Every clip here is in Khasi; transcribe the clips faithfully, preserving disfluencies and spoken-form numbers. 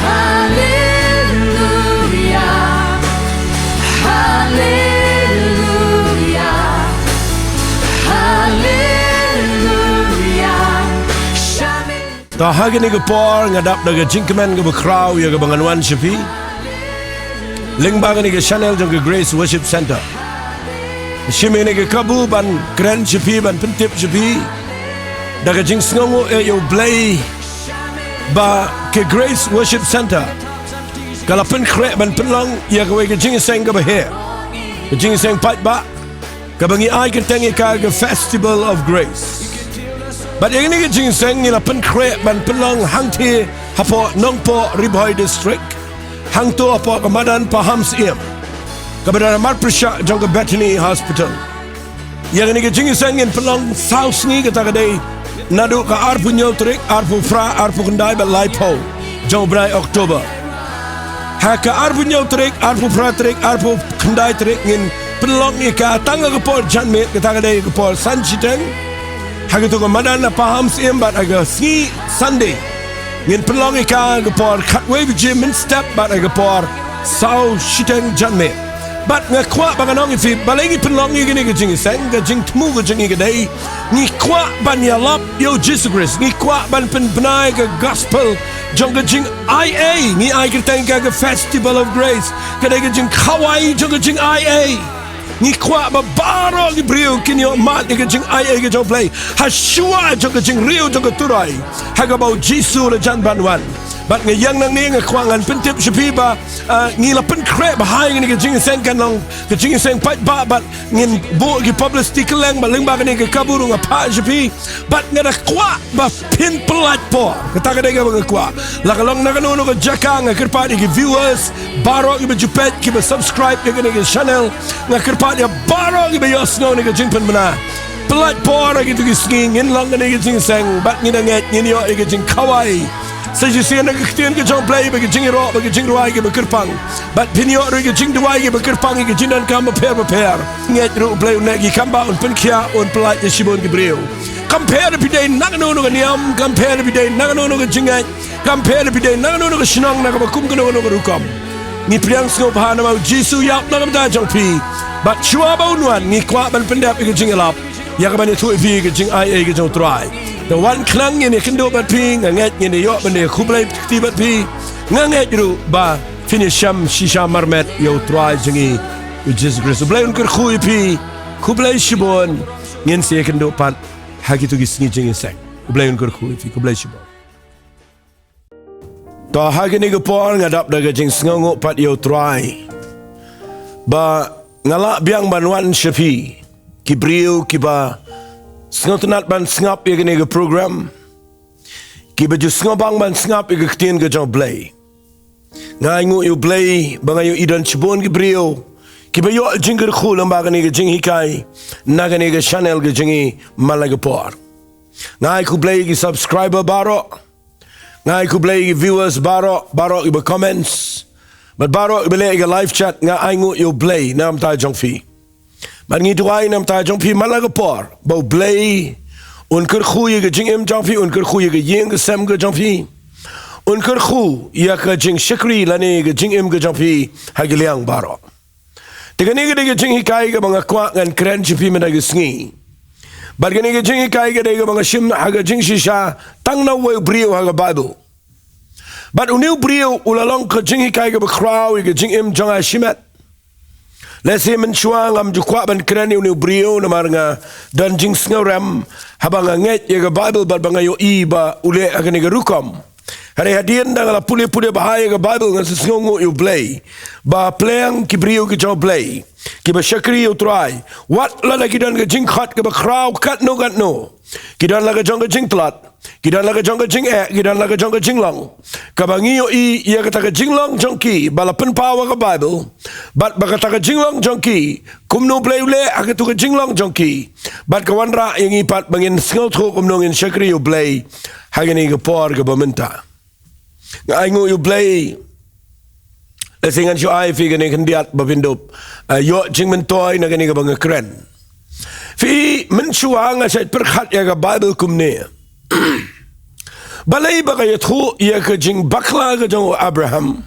Hallelujah. Hallelujah. Hallelujah. Shamin. To ha kane ka por nga dap da ka jingkmen kaba khraw ïa kaba ngan wan sha phi lyngba kane ka channel jong ka Grace Worship Center. Shim ïa kane ka kabu ban kren sha phi, ban pyntip sha phi da ka jingsngewnguh ïa U Blei ba ka Grace Worship Center ka la pynkhreh ban pynlong ïa kawei ka jingïaseng kaba heh, ka jingïaseng paidbah, kaba ngi ai kyrteng ïa ka ka Festival of Grace. Bad ïa kane ka jingïaseng ngi la pynkhreh ban pynlong hangtei hapoh Nongpoh, Ri Bhoi District, hangto hapoh ka madan Pahamsyiem, kaba don ha marpyrshah jong ka Bethany Hospital. Ïa kane ka jingïaseng ngin pynlong saw sngi, kata ka dei naduh ka arphew hynñiew tarik, arphew phra, arphew khyndai bad laiphew jong u bnai October. Ha ka arphew hynñiew tarik, arphew phra tarik, arphew khyndai tarik ngin pynlong ïa ka tang ha ka por janmiet, kata ka dei ka por san shiteng, ha kato ka madan na Pahamsyiem, bad ha ka sngi Sunday ngin pynlong ïa ka ha ka por khatwei baje mynstep bad ha ka por saw shiteng janmiet. Bad nga kwah ba ngan ong ïa phi, balei ngi pynlong ïa kane ka jingïaseng, ka jingthmu ka jong ngi ka dei, ngi kwah ban ïalap ïa U Jisu Khrist, ngi kwah ban pynbna ïa ka gospel jong ka jingaiei. Ngi ai kyrteng ïa ka ka Festival of Grace, ka dei ka jingkhawai jong ka jingaiei. Ngi kwah ba baroh ki briew kin ïoh mad ïa ka jingaiei ka jong U Blei ha shuwa jong ka jingriew jong ka Turai, ha kaba U Jisu u la jan ban wan. Bad nga ïeng nangne, nga kwah ngan pyntip sha phi ba, ah, ngi la pynkhreh ba ha kane ka jingïaseng kan long ka jingïaseng paidbah, bad ngin buh ki publicity kylleng, bad lyngba kane ka kabu ruh nga phah sha phi. Bad nga da kwah ba phin pynlait por, kata ka dei kaba nga kwah. La ka long na kano kano ka jaka, nga kyrpad ïa ki viewers baroh kiba ju peit, kiba subscribe ïa kane ka channel, nga kyrpad ïa baroh kiba ïohsngew ïa kane ka jingpynbna, pynlait por ha kito ki sngi, ngin long kane ka jingïaseng, bad ngin da ngeit ngin ïoh ïa ka jingkhawai. Sa shisien na ka ktien ka jong U Blei ba ka jingïaroh bad ka jingrwai kiba kyrpang, bad phin ïoh ruh ïa ka jingduwai kiba kyrpang ïa ka jingdonkam bapher bapher. Ngeit ruh U Blei un neh ki kam, ba un pynkhiah, un pynlait ïa shibun ki briew. Kam pher phi dei na kano kano ka niam, kam pher phi dei na kano kano ka jingngeit, kam pher phi dei na kano kano ka shnong, na kaba kum kano kano ka rukom, ngi pdiang sngewbha namar U Jisu u ïap na ka bynta jong phi. Bad shuwa ba un wan, ngi kwah ban pyndep ïa ka jingïalap, ïa kaban ïathuh ïa phi ka jingaiei ka jong U Trai. Te wan khnang, ngin ïakynduh bad phi, nga ngeit ngin ïoh ban ïakhublei kti bad phi. Nga ngeit ruh ba phin ïashem shisha marmet ïa U Trai jong ngi U Jisu Khrist. U Blei un kyrkhu ïa phi. Khublei shibun. Ngin sa ïakynduh pat ha kito ki sngi jingïaseng. U Blei un kyrkhu ïa phi. Khublei shibun. To ha kane ka por nga dap da ka jingsngewnguh pat ïa U Trai ba nga lah biang ban wan sha phi, ki briew kiba sngewtynnat ban sngap ïa kane ka program, kiba ju sngewbang ban sngap ïa ka ktien ka jong U Blei. Nga ainguh ïa U Blei ba nga ïohi don shibun ki briew kiba ïoh jingkyrkhu lyngba kane ka jinghikai na kane ka channel ka jong ngi man la ka por. Nga ai khublei ïa ki subscriber baroh. Nga ai khublei ïa ki viewers baroh, baroh kiba comments, bad baroh kiba leh ïa ka live chat. Nga ainguh ïa U Blei na ka bynta jong phi. Bad ngi duwai na ka bynta jong phi man la ka por ba U Blei un kyrkhu ïa ka jingim jong phi, un kyrkhu ïa ka ïing ka sem ka jong phi, un kyrkhu ïa ka jingshakri lane ka jingim ka jong phi ha ki liang baroh. Te kane ka dei ka jinghikai kaba nga kwah ngan kren sha phi mynta ka sngi. Bad kane ka jinghikai ka dei kaba nga shim ha ka jingshisha tang na uwei u briew ha ka Baibl. Bad une u briew u la long ka jinghikai kaba khraw ïa ka jingim jong nga shimet. Lehse mynshuwa ngam ju kwah ban kren ïa une u briew namar nga don jingsngewrem haba nga ngeit ïa ka Baibl bad ba nga ïohi ba u leh ha kane ka rukom. Hynrei hadien da nga la pule pule bha ïa ka Baibl, nga sa sngewnguh ïa U Blei ba pleng ki briew ki jong U Blei kiba shakri ïa U Trai, wat lada ki don ka jingkhot kaba khraw katno katno, ki don la ka jong ka jingtlot, ki don la ka jong ka jingeh, ki don la ka jong ka jinglong, kaba ngi ïohi ïa kata ka jinglong jong ki ba la pynpaw ha ka Baibl, bad ba kata ka jinglong jong ki, kumno U Blei u leh ha kato ka jinglong jong ki, bad ka wanrah ïa ngi pat ba ngin sngewthuh kumno ngin shakri ïa U Blei ha kane ka por kaba mynta. Nga ainguh ïa U Blei. Lehse ngan shu ai phi kane khyndiat ba phin dup, eh, ïoh jingmyntoi na kane kaba nga kren. Phi, mynshuwa nga shait pyrkhat ïa ka Baibl kumne. Balei ba ka ïathuh ïa ka jingbakla ka jong u Abraham?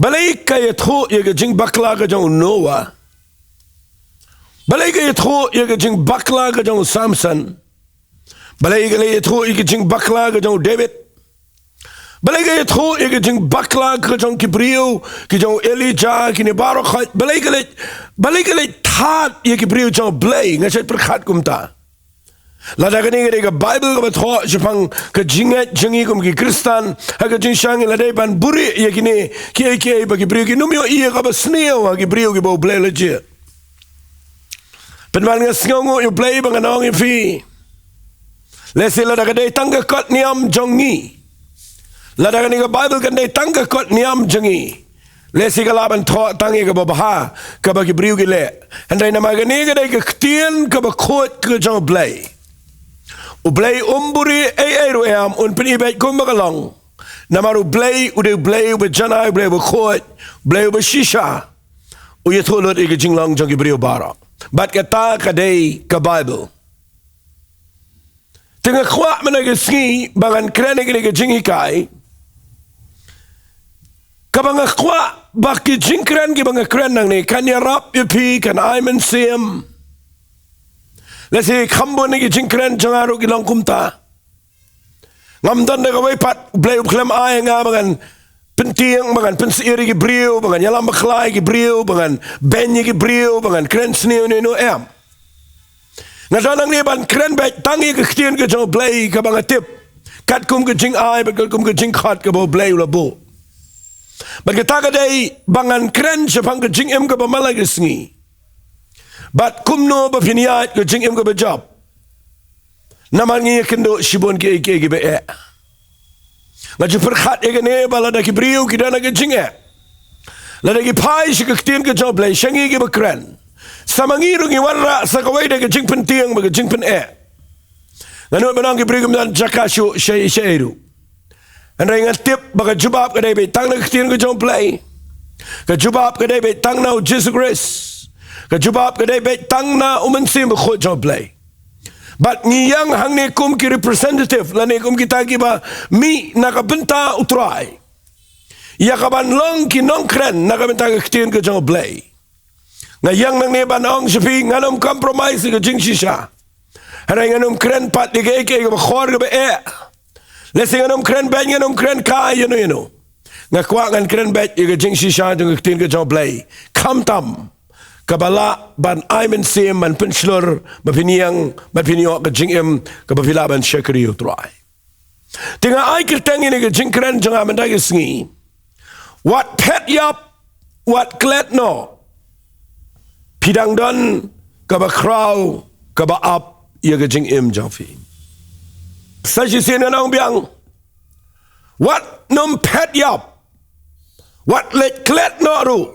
Balei ka ïathuh ïa ka jingbakla ka jong u Noah? Balei ka ïathuh ïa ka jingbakla ka jong u Samson? Balei ka leit ïathuh ïa ka jingbakla ka jong u David? Balei ka ïathuh ïa ka jingbakla ka jong ki briew, ki jong u Elijah, kine baroh khoit? Balei ka leit, balei ka leit thad ïa ki briew jong u Blei? Nga shait pyrkhat kumta. Lada kane ka dei ka Baibl kaba thoh shaphang ka jingngeit jong ngi kum ki Khristan ha ka jingshang ngi, la dei ban buhrieh ïa kine kiei kiei ba ki briew kin ym ïohi ïa kaba sniew ha ki briew kiba u Blei u la jied. Pynban nga sngewnguh ïa u Blei ba ngan ong ïa phi, lehse lada ka dei tang ka kot niam jong ngi, lada kane ka Baibl kan dei tang ka kot niam jong ngi, lehse ka lah ban thoh tang ïa kaba bha kaba ki briew ki leh. Hynrei namar kane ka dei ka ktien kaba khuid ka jong u Blei, u Blei um buhrieh ei ei ruh em, un pyni beit kumba ka long. Namar u Blei u dei u Blei uba janai, u Blei uba khuid, u Blei uba shisha. U ïathuh lut ïa ka jinglong jong ki briew baroh. Bad kata ka dei ka Baibl. Te nga kwah mynta ka sngi ba ngan kren ïa kane ka jinghikai, kaba nga kwah ba ki jingkren kiba nga kren nangne kan ïarap ïa phi, kan ai mynsiem. Lehse kham bun ki jingkren jong nga ruh ki long kumta. Ngam don da kawei pat u Blei u khlem ai ïa nga ba ngan pyntieng, ba ngan pynsyier ïa ki briew, ba ngan ïalam bakla ïa ki briew, ba ngan beiñ ïa ki briew, ba ngan kren sniew ne no em. Nga don nangne ban kren beit tang ïa ka ktien ka jong u Blei kaba nga tip katkum ka jingai bad katkum ka jingkhot kaba u Blei u la buh. Bad kata ka dei ba ngan kren shaphang ka jingim kaba man la ka sngi, bad kumno ba phin ïaid ka jingim kaba jop. Namar ngi ïakynduh shibun kiei kiei kiba eh. Nga ju pyrkhat ïa kane ba lada ki briew ki don ha ka jingeh, lada ki phai sha ka ktien ka jong u Blei, sha ngi kiba kren, sa ma ngi ruh ngi wanrah sa kawei da ka jingpyntieng bad ka jingpyneh. Nga nud ban ong ki briew kim don jaka shuh shaei shaei ruh. Hynrei nga tip ba ka jubab ka dei beit tang na ka ktien ka jong u Blei. Ka jubab ka dei beit tang na u Jisu Khrist. Ka jubab ka dei beit tang na u Mynsiem Bakhuid jong u Blei. Bad ngi ïeng hangne kum ki representative lane kum kita kiba mih na ka bynta u Trai, ïa kaban long ki nongkren na ka bynta ka ktien ka jong u Blei. Nga ïeng nangne ban ong sha phi, ngan ym compromise ïa ka jingshisha. Hynrei ngan ym kren pat ïa kaei kaei kaba khor kaba eh. Lehse ngan ym kren beit, ngan ym kren kai ïano ïano. Nga kwah ngan kren beit ïa ka jingshisha jong ka ktien ka jong u Blei, khamtam kaba lah ban ai mynsiem, ban pynshlur ba phin ïeng, ba phin ïoh ka jingim kaba phi lah ban shakri ïa u Trai. Te nga ai kyrteng ïa kane ka jingkren jong nga mynta ka sngi: Wat phet ïap, wat klet noh, phi dang don kaba khraw kaba ap ïa ka jingim jong phi. Sa shisien ngan ong biang, wat nym phet ïap, wat leit klet noh ruh,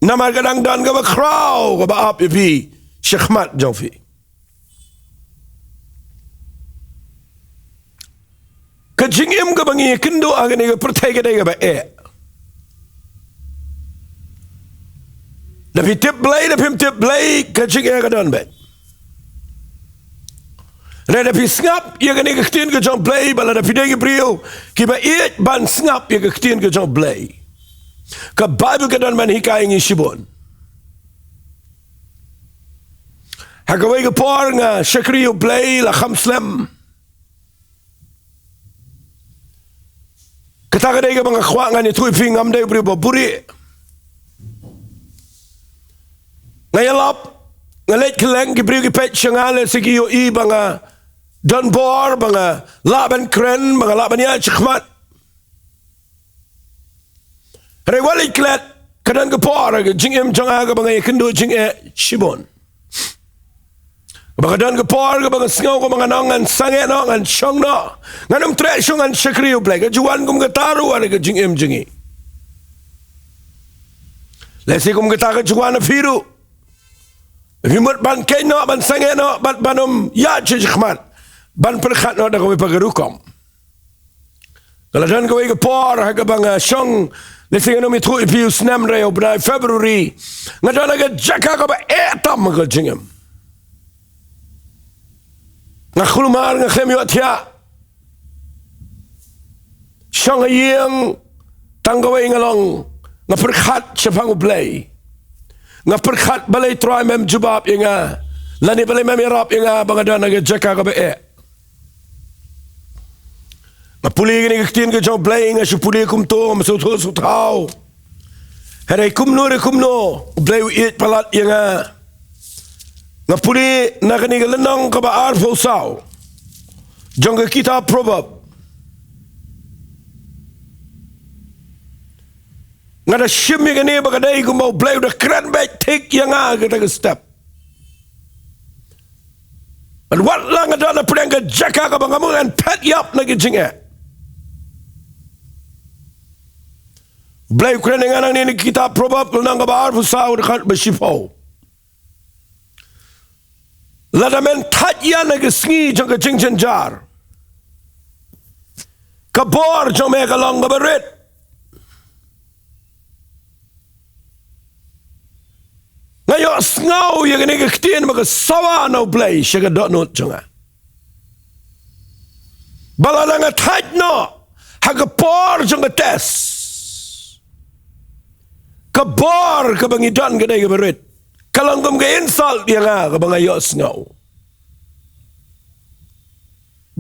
namar ka dang don kaba khraw kaba ap ïa phi shakhmat jong phi. Ka jingim kaba ngi ïakynduh ha kane ka pyrthei ka dei kaba eh. Da phi tip Blei, da phim tip Blei, ka jingeh ka don beit. Hynrei da phi sngap ïa kane ka ktien ka jong u Blei, ba lada phi dei ki briew kiba ïeit ban sngap ïa ka ktien ka jong u Blei, ka Baibl ka don ban hikai ïa ngi shibun. Ha kawei ka por nga shakri ïa u Blei la kham slem. Kata ka dei kaba nga kwah ngan ïathuh ïa phi, ngam dei u briew ba buhrieh. Nga ïalap, nga leit kylleng, ki briew ki peit sha nga, lehse ki ïohi ba nga don bor, ba nga lah ban kren, ba nga lah ban ïaid shakhmat. Hynrei wat leit klet, ka don ka por ha ka jingim jong nga kaba nga ïakynduh jingeh shibun. Kaba ka don ka por kaba nga sngew kaba ngan ong ngan sangeh noh, ngan shong noh, ngan ym treh shuh, ngan shakri ïa u Blei. Ka ju wan kum kata ruh ha ka jingim jong ngi. Lehse kum kata ka ju wan ha phi ruh. Phi mut ban keiñ noh, ban sangeh noh, bad ban ym ïaid sha shakhmat, ban pyrkhat noh da kawei pat ka rukom. Ka la don kawei ka por ha kaba nga shong, lehse ngan ym ïathuh ïa phi, u snem hynrei u bnai February, nga don ha ka jaka kaba eh tam ha ka jingim. Nga kulmar, nga khlem ïohthiah. shong ha ïing, tang kawei nga long, nga pyrkhat shaphang U Blei. Nga pyrkhat balei Trai mem jubab ïa nga, lane balei mem ïarap ïa nga ba nga don ha ka jaka kaba eh. Nga pule kane ka ktien ka jong U Blei, nga shu pule kumto, ngam sngewthuh sngewthaw. Hynrei kumno re kumno, U Blei u ïeit palat ïa nga. Nga pule na kane ka lynnong kaba arphew saw jong ka kitab Proverb. Nga da shim ïa kane ba ka dei kumba U Blei u da kren beit thik ïa nga ha kata ka step. Bad wat la nga don hapdeng ka jaka kaba nga mut ngan phet ïap na ki jingeh, U Blei u kren ïa nga nangne na ka kitab Proverb, lynnong kaba arphew saw, dkhot ba shiphew. Lada men thait ïa na ka sngi jong ka jingjynjar, ka bor jong me ka long kaba rit. Nga ïohsngew ïa kane ka ktien ba ka sawa na U Blei sha ka dohnud jong nga. Ba lada nga thait noh ha ka por jong ka test, ka bor kaba ngi don ka dei kaba rit. Ka long kum ka insult ïa nga kaba nga ïohsngew.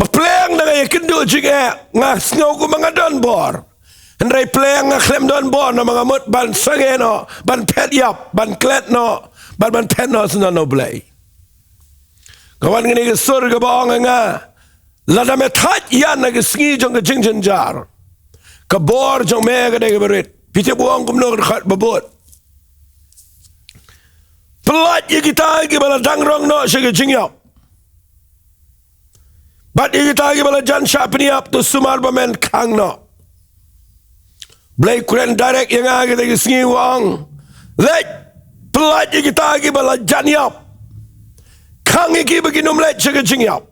Ba pliang da nga ïakynduh jingeh, nga sngew kumba nga don bor. Hynrei pliang nga khlem don bor namar nga mut ban sangeh noh, ban phet ïap, ban klet noh, ban, ban phet noh sha U Blei. Ka wan kane ka sur kaba ong ïa nga, lada me thait ïa na ka sngi jong ka jingjynjar, ka bor jong me ka dei kaba rit. Phi tip u ong kumno ka dkhot ba bud? Pyllait ïa kita kiba la dang rong noh sha ka jingïap, bad ïa kita kiba la jan shah pynïap, to sumar ba men khang noh. Blei kren direct ïa nga ha kata ka sngi, u ong, leit, pyllait ïa kita kiba la jan ïap. Khang ïa ki ba kin ym leit sha ka jingïap.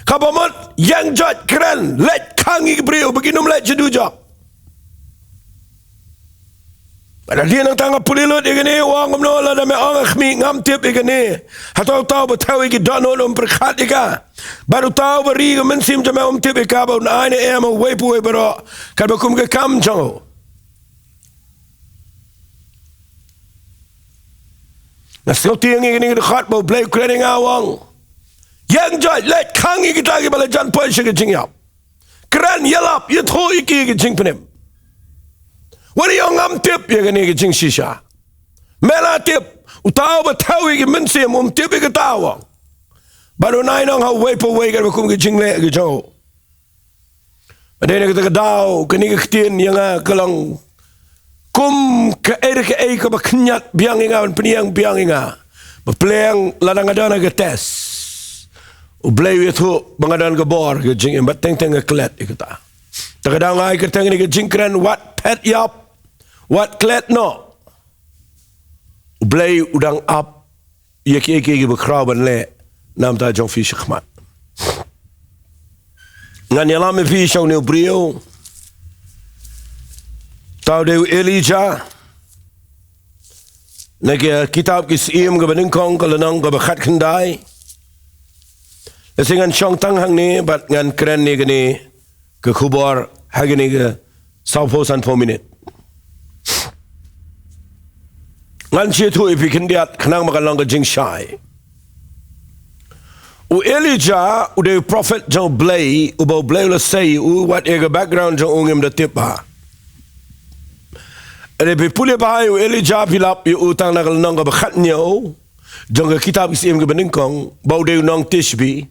Kaba mut, ïeng joit kren, leit khang ïa ki briew ba kin ym leit sha dujok. Bad hadien nangta nga pule lut ïa kane, u ong kumno, lada me ong ha khmih, ngam tip ïa kane, hato uta uba thew ïa ki dohnud um pyrkhat ïa ka? Bad uta uba ri ka mynsiem jong me um tip ïa ka, ba un ai ne em ha uwei pa uwei baroh katba kum ka kam jong u. Nga sngewthuh ïa kane ka dkhot ba U Blei u kren ïa nga, u ong, ïeng joit, leit khang ïa kita kiba la jan poi sha ka jingïap. Kren, ïalap, ïathuh ïa ki ïa ka jingpynim. Wat ïa ong ngam tip ïa kane ka jingshisha. Me la tip, uta uba thew ïa ki mynsiem um tip ïa kata, u ong. Bad un ai nong ha uwei pa uwei katba kum ka jingleh ka jong u. Bad dei na kata ka daw, kane ka ktien ïa nga ka long kum kaei re kaei kaba khynñiat biang ïa nga, ban pynïeng biang ïa nga. Ba pliang lada nga don ha ka test, U Blei u ïathuh ba nga don ka bor ka jingim, bad teng teng nga klet ïa kata. Ta ka daw nga ai kyrteng ïa kane ka jingkren, wat phet ïap, wat klet noh, U Blei u dang ap ïa kiei kiei kiba khraw ban leh na ka bynta jong phi shakhmat. Ngan ïalam ïa phi sha une u briew. Uta u dei u Elijah. Na ka kitab Ki Syiem kaba nyngkong, ka lynnong kaba khatkhyndai. Lehse ngan shong tang hangne bad ngan kren ïa kane ka khubor ha kine ki sawphew sanphew minit. Ngan sa ïathuh ïa phi khyndiat khnang ba kan long ka jingshai. U Elijah u dei u prophet jong U Blei, uba U Blei u la sei ïa u, wat ïa ka background jong u ngim da tip bha. Hynrei phi pule bha ïa u Elijah, phi lap ïa u tang na ka lynnong kaba khathynñiew jong ka kitab Ki Syiem kaba nyngkong, ba u dei u nong Tishbe.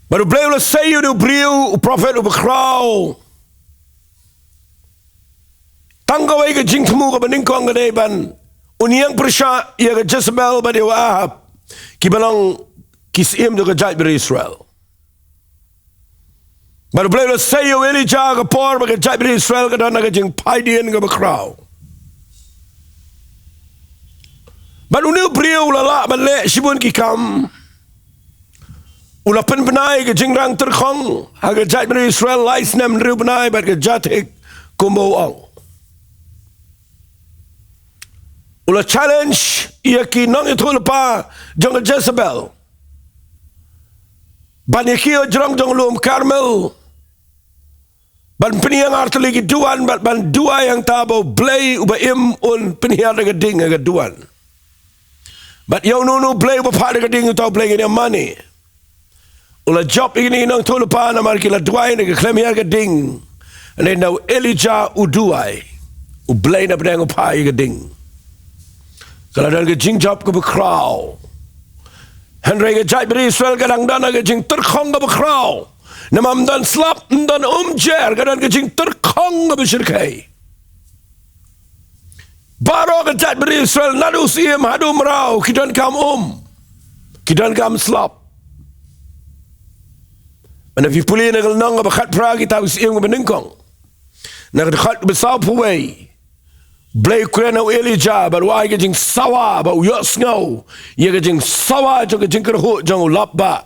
Bad U Blei u la sei ïa u, u dei u briew, u prophet uba khraw. Tang kawei ka jingthmu kaba nyngkong ka dei ban un ïeng pyrshah ïa ka Jezebel bad ïa u Ahab, kiba long ki syiem jong ka jaitbynriew Israel. Bad U Blei u la sei ïa u Elijah ha ka por ba ka jaitbynriew Israel ka don ha ka jingphaidien kaba khraw. Bad une u briew u la lah ban leh shibun ki kam. U la pynbna ïa ka jingrang tyrkhong ha ka jaitbynriew Israel lai snem, hynriew bnai, bad ka jia thik kumba u ong. U la challenge ïa ki nongïathuhlypa jong ka Jezebel. ban ïa kiew jrong jong u lum Karmel, ban pynïeng artylli ki duwan, ban, ban duwai hangta ba U Blei uba im un pynhiar da ka ding ha ka duwan. Bad ïa uno uno u blei uba phah da ka ding, uta u blei ngin ïa mane. U la jop ïa kine ki nongïathuhlypa namar ki la duwai na ka khlem hiar ka ding. Hynrei na u Elijah u duwai, U Blei na pdeng u phah ïa ka ding. Ka la don ka jingjop kaba khraw. Hynrei ka jaitbynriew Israel ka dang don ha ka jingtyrkhong kaba khraw. Namar ym don slap, ym don umjer, ka don ka jingtyrkhong kaba shyrkhei. Baroh ka jaitbynriew Israel, naduh u syiem haduh u mraw, ki donkam um, ki donkam slap. Hynrei phi pule na ka lynnong kaba khatphra, kitab u Syiem kaba nyngkong, na ka dkhot kaba sawphew wei, U Blei u kren ha u Elijah bad u ai ka jingsawa ba u ïohsngew ïa ka jingsawa jong ka jingkyrhuh jong u lapbah.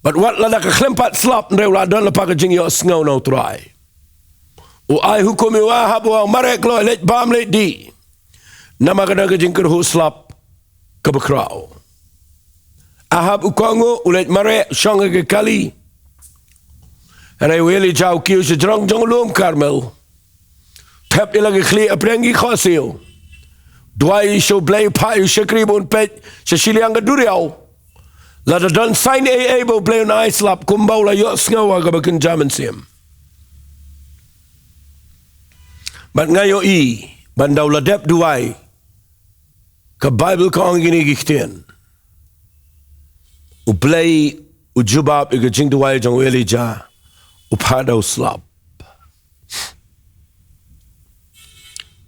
Bad wat lada ka khlem pat slap, hynrei u la don lypa ka jingïohsngew na U Trai. U ai hukum ïa u Ahab, u ong, mareh kloi, leit bam leit dih. Namar ka don ka jingkyrhuh slap kaba khraw. Ahab u kohnguh, u leit mareh, u shong ha ka kali. Hynrei u Elijah u kiew sha jrong jong u lum Karmel. Thep ïa la ki khlieh hapdeng ki khohsiew. Duwai sha U Blei, phah ïa u shakri ba un peit sha shiliang ka duriaw. Lada don sign ei ei ba U Blei un ai slap, kumba u la ïohsngew ha kaba kynja mynsiem. Bad nga ïohi, ban da u la dep duwai, ka Baibl ka ong kine ki ktien. U Blei u jubab ïa ka jingduwai jong u Elijah, u phah da u slap.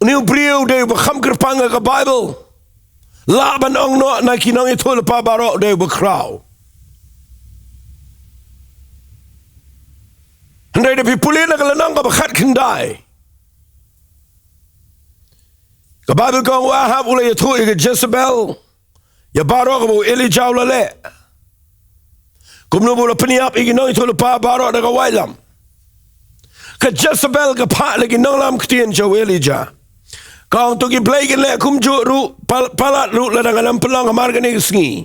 Une u briew u dei uba kham kyrpang ha ka Baibl. Lah ban ong noh na ki nongïathuhlypa baroh u dei uba khraw. Hynrei da phi pule na ka lynnong kaba khatkhyndai, ka Baibl ka ong u Ahab u la ïathuh ïa ka Jezebel ïa baroh kaba u Elijah u la leh. Kumno ba u la pynïap ïa ki nongïathuhlypa baroh da ka waitlam. Ka Jezebel ka phah la ki nonglam ktien sha u Elijah. Ka ong to ki blei kin leh kumjuh ruh, pal-, palat ruh lada ngan ym pynlong hamar kane ka sngi.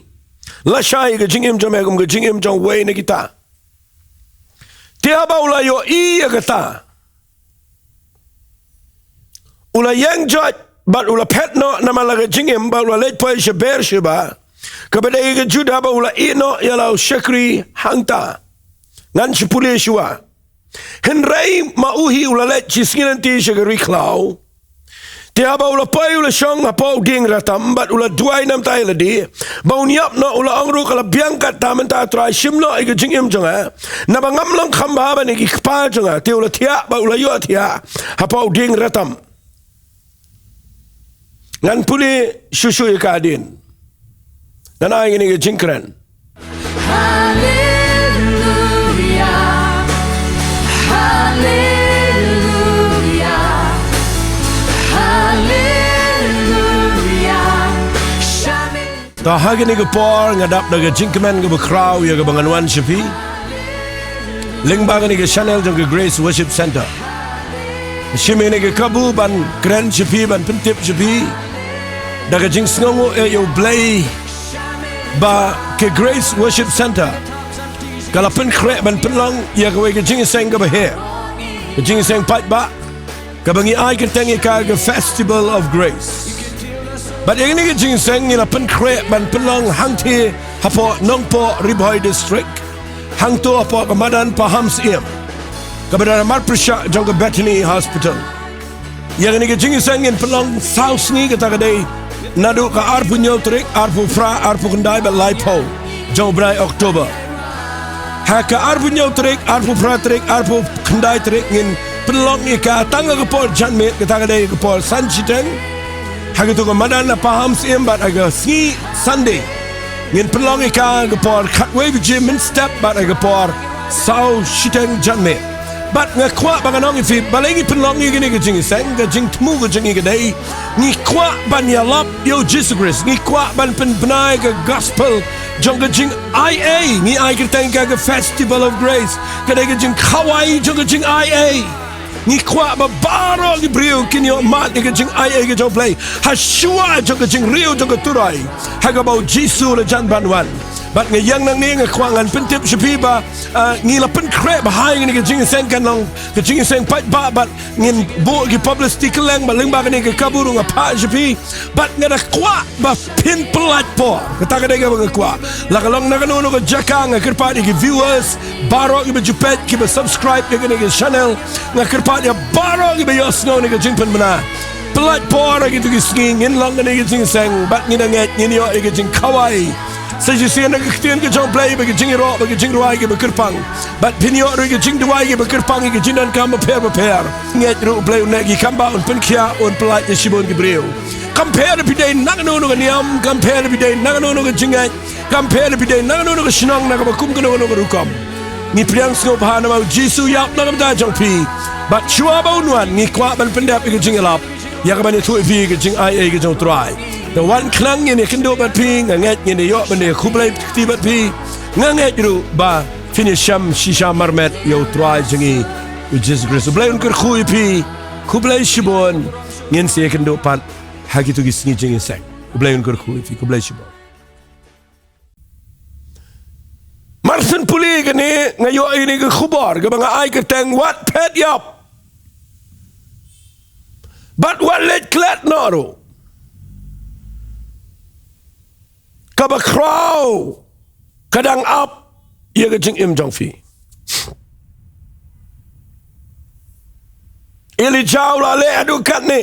Lashai ka jingim jong me kum ka jingim jong uwei na kita. Te haba u la ïohi ïa kata, u la ïeng joit bad u la phet noh namar la ka jingim bad u la leit poi sha Beersheba, kaba dei ka Judah, bad u la ïeh noh ïa la u shakri hangta. Ngan shu pule shuwa. Hynrei ma u hi u la leit shisngi lynti sha ka ri khlaw. Te haba u la poi u la shong hapoh u dieng ratam bad u la duwai na bynta ïa lade ba un ïap noh, u la ong ruh, ka la biang katta mynta, Trai, shim noh ïa ka jingim jong nga, naba ngam long kham bha ban ïa ki kpa jong nga. Te u la thiah bad u la ïohthiah hapoh u dieng ratam. Ngan pule shuh shuh ïa ka hadien. Ngan ai kane ka jingkren. Haleluya, haleluya, haleluya. Shamin. Ta ha kane ka por nga dap da ka jingkmen kaba khraw ïa kaba ngan wan sha phi lyngba kane ka channel jong ka Grace Worship Centre. Shim ïa kane ka kabu ban kren sha phi, ban pyntip sha phi da ka jingsngewnguh ïa U Blei ba ka Grace Worship Centre ka la pynkhreh ban pynlong ïa kawei ka jingïaseng kaba heh, ka jingïaseng paidbah, kaba ngi ai kyrteng ïa ka ka Festival of Grace. Bad ïa kane ka jingïaseng ngi la pynkhreh ban pynlong hangthie hapoh Nongpoh, Ri Bhoi District, hangto hapoh ka madan Pahamsyiem, kaba don ha marpyrshah jong ka Bethany Hospital. Ïa kane ka jingïaseng ngin pynlong saw sngi, kata ka dei naduh ka arphew hynñiew tarik, arphew phra, arphew khyndai bad laiphew jong u bnai October. Ha ka arphew hynñiew tarik, arphew phra tarik, arphew khyndai tarik ngin pynlong ïa ka tang ha ka por janmiet, kata ka dei ka por san shiteng ha kato ka madan na Pahamsyiem, bad ha ka sngi Sunday ngin pynlong ïa ka ha ka por khatwei baje mynstep bad ha ka por saw shiteng janmiet. Bad nga kwah ba ngan ong ïa phi, balei ngi pynlong ïa kane ka jingïaseng, ka jingthmu ka jong ngi ka dei, ngi kwah ban ïalap ïa U Jisu Khrist, ngi kwah ban pynbna ïa ka gospel jong ka jingaiei. Ngi ai kyrteng ïa ka ka Festival of Grace, ka dei ka jingkhawai jong ka jingaiei. Ngi kwah ba baroh ki briew kin ïohmad ïa ka jingaiei ka jong U Blei ha shuwa jong ka jingriew jong ka Turai, ha kaba U Jisu u la jan ban wan. Bad nga ïeng nangne nga kwah ngan pyntip sha phi ba, ah, ngi la pynkhreh bha ïa kane ka jingïaseng, kan long ka jingïaseng paidbah bad ngin buh ki publicity kylleng, bad lyngba kane ka kabu ruh nga phah sha phi. Bad nga da kwah ba phin pyllait por. Kata ka dei kaba nga kwah. La ka long na kano kano ka jaka, nga kyrpad ïa ki viewers baroh kiba ju peit, kiba subscribe ïa kane ka channel, nga kyrpad ïa baroh kiba ïohsngew ïa kane ka jingpynbna. Pyllait por ha kito ki sngi, ngin long kane ka jingïaseng bad ngin da ngeit, ngin ïoh ïa ka jingkhawai. Sa shisien na ka ktien ka jong U Blei bad ka jingïaroh bad ka jingrwai kiba kyrpang. Bad phin ïoh ruh ïa ka jingduwai kiba kyrpang ïa ka jingdonkam bapher bapher. Ngeit ruh U Blei un neh ki kam ba un pynkhiah, un pyllait ïa shibun ki briew. Kam pher phi dei na kano kano ka niam, kam pher phi dei na kano kano ka jingngeit, kam pher phi dei na kano kano ka shnong, na kaba kum kano kano ka rukom. Ngi pdiang sngewbha namar U Jisu u ïap na ka bynta jong phi. Bad shuwa ba un wan, ngi kwah ban pyndep ïa ka jingïalap, ïa kaban ïathuh ïa phi ïa ka jingai ei ka jong U Trai. Te wan khnang ngin ïakynduh bad phi, nga ngeit ngin ïoh ban ïa khublei kti bad phi. Nga ngeit ruh ba phin ïashem shisha marmet ïa U Trai jong ngi U Jisu Khrist. U Blei un kyrkhu ïa phi. Khublei shibun. Ngin sa ïakynduh pat ha kito ki sngi jingïaseng. U Blei un kyrkhu ïa phi. Khublei shibun. Mar syn pule kane nga ïoh ïa kane ka khubor kaba nga ai kyrteng wat phet ïap. Bad wat leit klet noh ruh. Kaba khraw ka dang ap ïa ka jingim jong phi. Elijah u la leh haduh katne.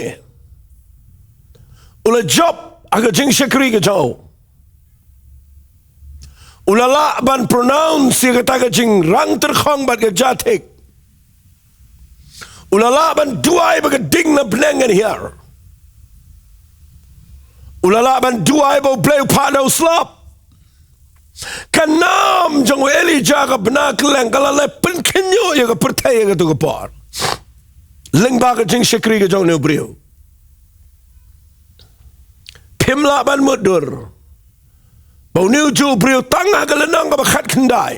U la jop ha ka jingshakri ka jong u. U la lah ban pronounce ïa kata ka jingrang tyrkhong bad ka jingthik. U la lah ban duwai ba ka ding na bneng kan hiar. U la lah ban duwai ba U Blei u phah da u slap. Ka nam jong u Elijah ka bna kylleng, ka la leh pynkhynñiuh ïa ka pyrthei ïa kato ka por. Lyngba ka jingshakri ka jong une u briew. Phim lah ban mutdur ba une u juh briew tang ha ka lynnong kaba khatkhyndai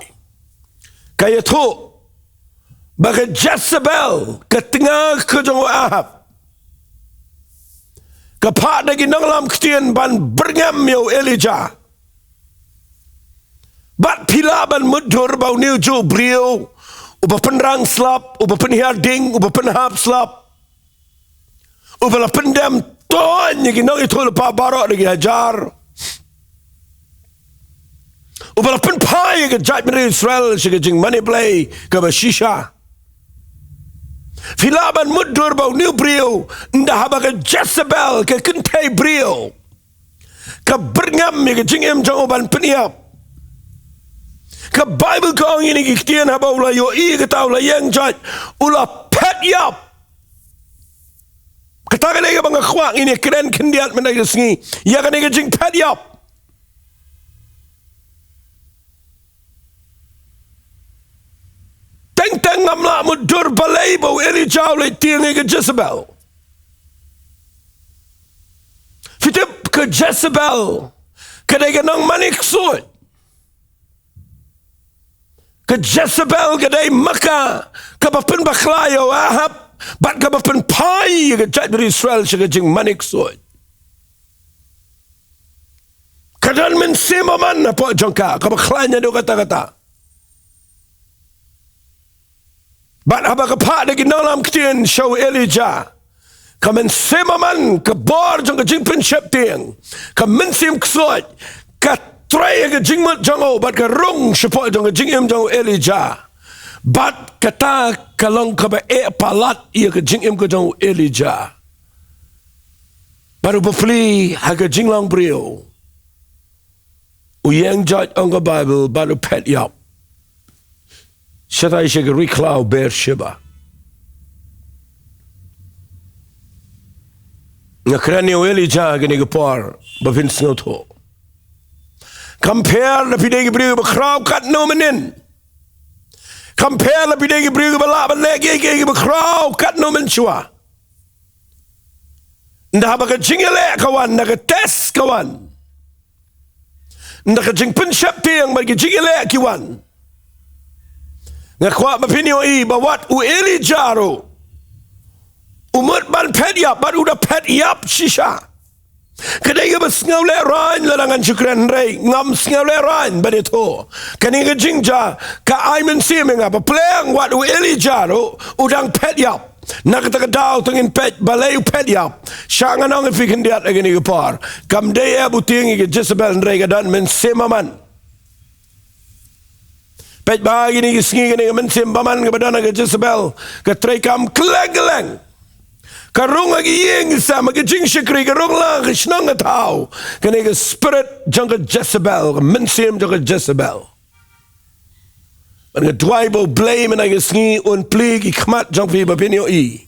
ka ïathuh ba ka Jezebel, ka tnga ka jong u Ahab, ka phah da ki nonglam ktien ban byrngem ïa u Elijah. Bad phi lah ban mutdur ba une u juh briew uba pynrang slap, uba pynhiar ding, uba pynhap slap, uba la pyndem ton ïa ki nongïathuhlypa baroh da ki hajar, uba la pynphai ïa ka jaitbynriew Israel sha ka jingmane Blei kaba shisha. Phi lah ban mutdur ba une u briew, ynda haba ka Jezebel, ka kynthei briew, ka byrngem ïa ka jingim jong u ban pynïap, ka Baibl ka ong ïa kine ki ktien, haba u la ïohi kata u la ïeng jait, u la phet ïap. Kata ka dei kaba nga kwah ngin ïakren khyndiat mynta ka sngi ïa kane ka jingphet ïap. Teng teng ngam lah mutdur balei ba u Elijah u leit tieng ïa ka Jezebel. Phi tip, ka Jezebel ka dei ka nongmane ksuid. Ka Jezebel ka dei ma ka kaba pynbakla ïa u Ahab bad kaba pynphai ïa ka jaitbynriew Israel sha ka jingmane ksuid. Ka don mynsiem bymman hapoh jong ka kaba khlaiñ haduh katta katta. Bad haba ka phah da ki nonglam ktien sha u Elijah, ka mynsiem bymman, ka bor jong ka jingpynsheptieng, ka mynsiem ksuid, ka trei ha ka jingmut jong u bad ka rung shapoh jong ka jingim jong u Elijah. Bad kata ka long kaba eh palat ïa ka jingim ka jong u Elijah. Bad u bapli ha ka jinglong briew, u ïeng jait, ong ka Baibl, bad u phet ïap shatai sha ka ri khlaw Beersheba. Nga kren ïa u Elijah kane ka por ba phin sngewthuh. Kam pher lada phi dei ki briew ba khraw katno mynnin. Kam pher lada phi dei ki briew ba lah ban leh kiei kiei kiba khraw katno mynshuwa. Ynda haba ka jingïaleh ka wan, ynda ka test ka wan, ynda ka jingpynsheptieng bad ka jingïaleh ki wan, nga kwah ba phin ïohi ba wat u Elijah ruh u mut ban phet ïap, bad u da phet ïap shisha. Ka dei kaba sngewlehraiñ lada ngan shu kren, hynrei ngam sngewlehraiñ ban ïathuh. Kane ka jingjia ka ai mynsiem ïa nga ba pleng wat u Elijah ruh u dang phet ïap. Na kata ka daw to ngin peit balei u phet ïap. Sha ngan ong ïa phi khyndiat ha kane ka por, kam dei ïa u tieng ïa ka Jezebel, hynrei ka don mynsiem bymman. Peit ba ha kine ki sngi kane ka mynsiem bymman kaba don ha ka Jezebel ka treikam kylleng kylleng. Ka rung ha ki ïing ki sem, ha ki jingshakri, ka rung lang ha ki shnong ka thaw. Kane ka spirit jong ka Jezebel, ka mynsiem jong ka Jezebel. Bad nga duwai ba U Blei mynta ka sngi un plie ki khmat jong phi ba phin ïohi.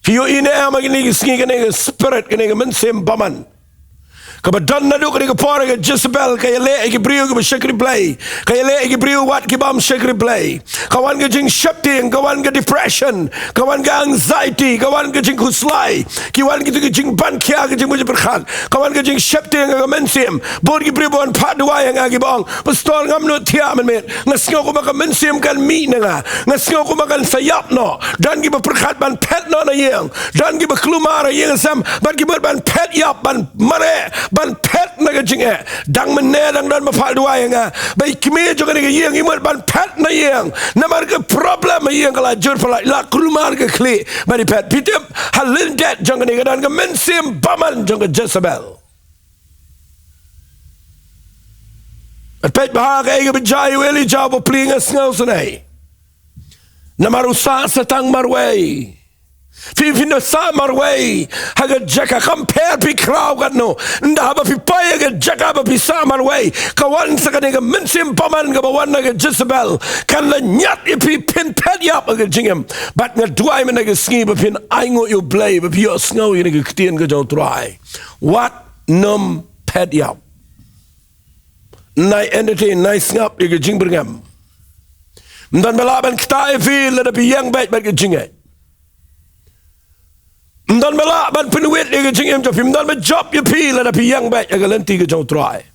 Phi ïohi ne em ha kine ki sngi kane ka spirit, kane ka mynsiem bymman kaba don naduh kane ka por ha ka Jezebel, ka ïaleh ïa ki briew kiba shakri Blei, ka ïaleh ïa ki briew wat ki bym shakri Blei. Ka wan ka jingsheptieng, ka wan ka depression, ka wan ka anxiety, ka wan ka jingkhuslai, ki wan kito ki jingpang khia, ki jingmut jingpyrkhat, ka wan ka jingsheptieng ha ka mynsiem. Bun ki briew ba wan phah duwai ïa nga kiba ong, Pastor, ngam nud thiah mynmiet. Nga sngew kumba ka mynsiem kan mih na nga. Nga sngew kumba kan sa ïap noh. Don kiba pyrkhat ban phet noh na ïing. Don kiba kulmar ha ïing sem bad ki mut ban phet ïap, ban mareh, ban phet na ka jingeh. Dang mynne dang don ba phah duwai ïa nga ba i kmie jong kane ka ïing i mut ban phet na ïing. Namar ka problem ha ïing ka la jur palat, la kulmar ka khlieh ban ïa phet. Phi tip, ha lyndet jong kane ka don ka mynsiem bymman jong ka Jezebel. Peit ba ha kaei kaba jia ïa u Elijah ba plie, nga sngewsynei. Namar u sah sa tang marwei. Phi, phin da sah marwei ha ka jaka, kam pher phi khraw katno. Ynda haba phi poi ha ka jaka ba phi sah marwei, ka wan sa kane ka mynsiem bymman kaba wan na ka Jezebel, kan lynñiat ïa phi, phin phet ïap ha ka jingim. Bad nga duwai mynta ka sngi ba phin ainguh ïa U Blei, ba phi ïohsngew ïa kane ka ktien ka jong U Trai. Wat nym phet ïap. Nai entertain, nai sngap ïa ka jingbyrngem. Ym don ba lah ban ktah ïa phi lada phi ïeng beit bad ka jingngeit. Ym don ba lah ban pynwit ïa ka jingim jong phi. Ym don ba jop ïa phi lada phi ïeng beit ïa ka lynti ka jong U Trai.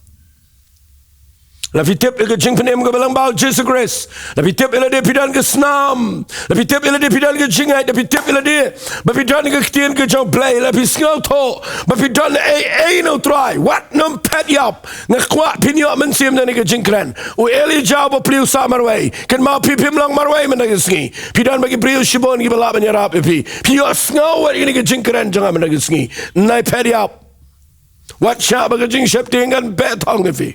La phi tip ïa ka jingpynim kaba lyngba U Jisu Khrist. La phi tip ïa lade phi don ka snam. La phi tip ïa lade phi don ka jingngeit. La phi tip ïa lade ba phi don ka ktien ka jong U Blei. La phi sngewthuh ba phi don ei ei na U Trai, wat nym phet ïap. Nga kwah phin ïoh mynsiem na kane ka jingkren. U Elijah ba plie u sah marwei. Kynmaw phi, phim long marwei mynta ka sngi. Phi don bad ki briew shibun kiba lah ban ïarap ïa phi. Phi ïohsngew wat ïa kane ka jingkren jong nga mynta ka sngi. Nai phet ïap. Wat shah ba ka jingsheptieng kan beh thong ïa phi.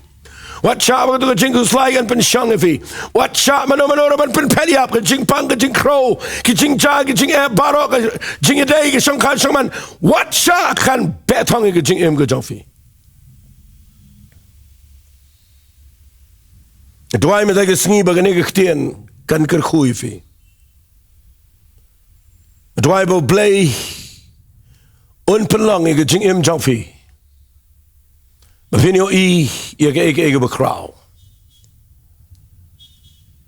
Wat shah ba ka jingkhuslai kan pynshong ïa phi. Wat shah mano mano ruh ban pynphet ïap, ka jingpang, ka jingkhrew, ka jingjia, ka jingeh baroh, ka jingïadei, ka shongkha shongman. Wat shah kan beh thong ïa ka jingim ka jong phi. Duwai mynta ka sngi ba kane ka ktien kan kyrkhu ïa phi. Duwai ba U Blei un pynlong ïa ka jingim jong phi, ba phin ïohi ïa kaei kaei kaba khraw.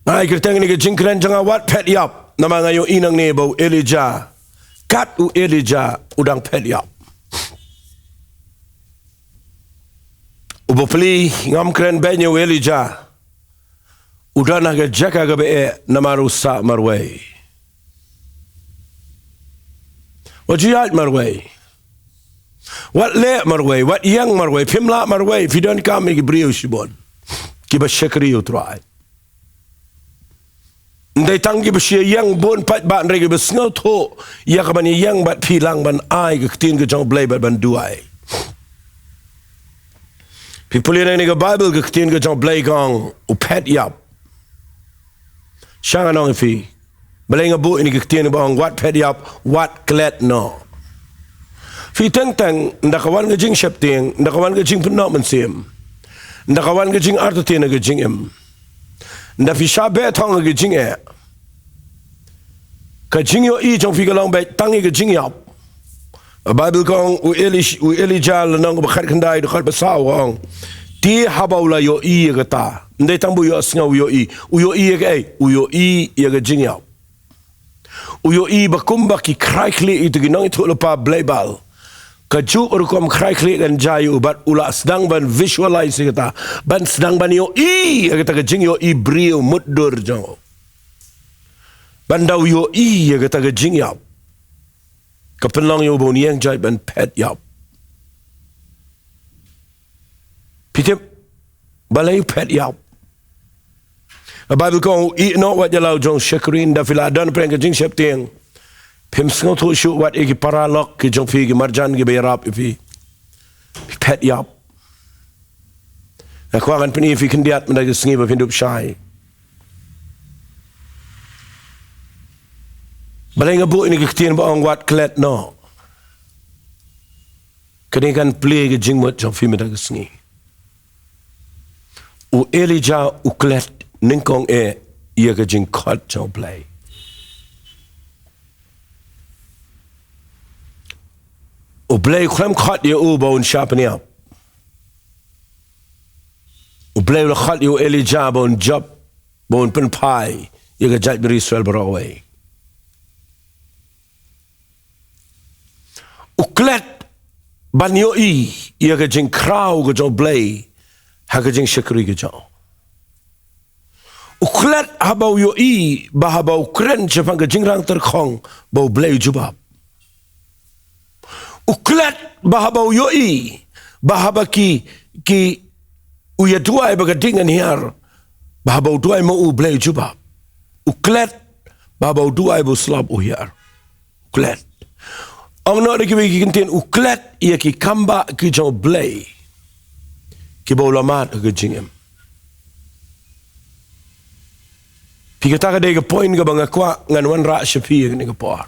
Nga ai kyrteng ïa ka jingkren jong nga, wat phet ïap, namar nga ïohi nangne ba u Elijah, kat u Elijah u dang phet ïap. U bapli, ngam kren beit ïa u Elijah. U don ha ka jaka kaba eh namar u sah marwei. Wat ju ïaid marwei. Wat leh marwei, wat ïeng marwei, phim lah marwei, phi donkam ïa ki briew shibun kiba shakri ïa U Trai. Ym dei tang kiba shu ïeng bun pat, hynrei kiba sngewthuh ïa kaban ïeng bad phi lang ban ai ka ktien ka jong U Blei bad ban duwai. Phi pule na kane ka Baibl, ka ktien ka jong U Blei ka ong u phet ïap. Sha ngan ong ïa phi balei nga buh ïa kane ka ktien ba ong wat phet ïap, wat klet noh. Phi teng teng, ynda ka wan ka jingsheptieng, ynda ka wan ka jingpynnoh mynsiem, ynda ka wan ka jingartatien ha ka jingim, ynda phi shah beh thong ha ka jingeh, ka jingïohi jong phi ka long beit tang ïa ka jingïap. Baibl ka ong, u Eli-, u Elijah lynnong ba khatkhyndai dkhot ba saw ka ong, te haba u la ïohi ïa kata, ym dei tang ba u ïohsngew, u ïohi. U ïohi ïa kaei? U ïohi ïa ka jingïap. U ïohi ba kumba ki khrai khlieh, ïa kito ki nongïathuhlypa Blei Baal, kajuh ka rukom khrai khlieh kan jia ïa u, bad u la sdang ban visualize ïa kata, ban sdang ban ïohi ïa kata ka jingïohi briew mutdur jong u. Ban da u ïohi ïa kata ka jingïap, ka pynlong ïa u ba un ïeng jait ban phet ïap. Balei phet ïap? Ka Baibl ka ong, ïehnoh wat ïa la u jong shakri. Ynda phi la don pyrshah ka jingsheptieng, phim sngewthuh shuh wat ïa ki paralok ki jong phi, ki marjan kiba ïarap ïa phi. Phi phet ïap. Nga kwah ngan pyni ïa phi khyndiat mynta ka sngi ba phin dup shai. Balei nga buh ïa kane ka ktien ba ong wat klet noh? Kane kan plie ïa ka jingmut jong phi mynta ka sngi. U Elijah u klet nyngkong eh ïa ka jingkhot jong U Blei. U Blei u khlem khot ïa u ba un shah pynïap. U Blei u la khot ïa u Elijah ba un jop, ba un pynphai ïa ka jaitbynriew Israel baroh kawei. U klet ban ïohi ïa ka jingkhraw ka jong U Blei ha ka jingshakri ka jong u. U klet haba u ïohi ba haba u kren shaphang ka jingrang tyrkhong ba U Blei u jubab. U klet ba haba u ïohi ba haba ki, ki, u ïa duwai ba ka ding kan hiar, ba haba u duwai ma u, U Blei u jubab. U klet ba haba u duwai ba u slap u hiar. U klet. Ong noh da kiwei ki kyntien, u klet ïa ki kambah ki jong U Blei kiba u la mad ha ka jingim. Phi, kata ka dei ka point kaba nga kwah ngan wanrah sha phi ha kane ka por.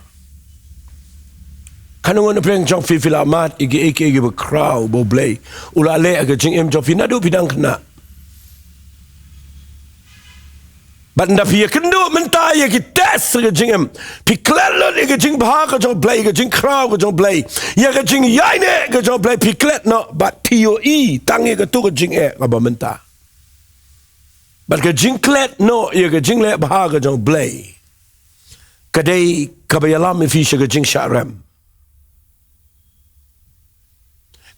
Katno ngut na pdeng jong phi phi la mad ïa kiei kiei kiba khraw ba U Blei u la leh ha ka jingim jong phi naduh phi dang khynnah? Bad ynda phi ïakynduh mynta ïa ki test ha ka jingim, phi klet lut ïa ka jingbha ka jong U Blei, ka jingkhraw ka jong U Blei, ïa ka jingïaineh ka jong U Blei, phi klet noh bad phi ïohi tang ïa kato ka jingeh kaba mynta. Bad ka jingklet noh ïa ka jingleh bha ka jong U Blei ka dei kaba ïalam ïa phi sha ka jingshah rem.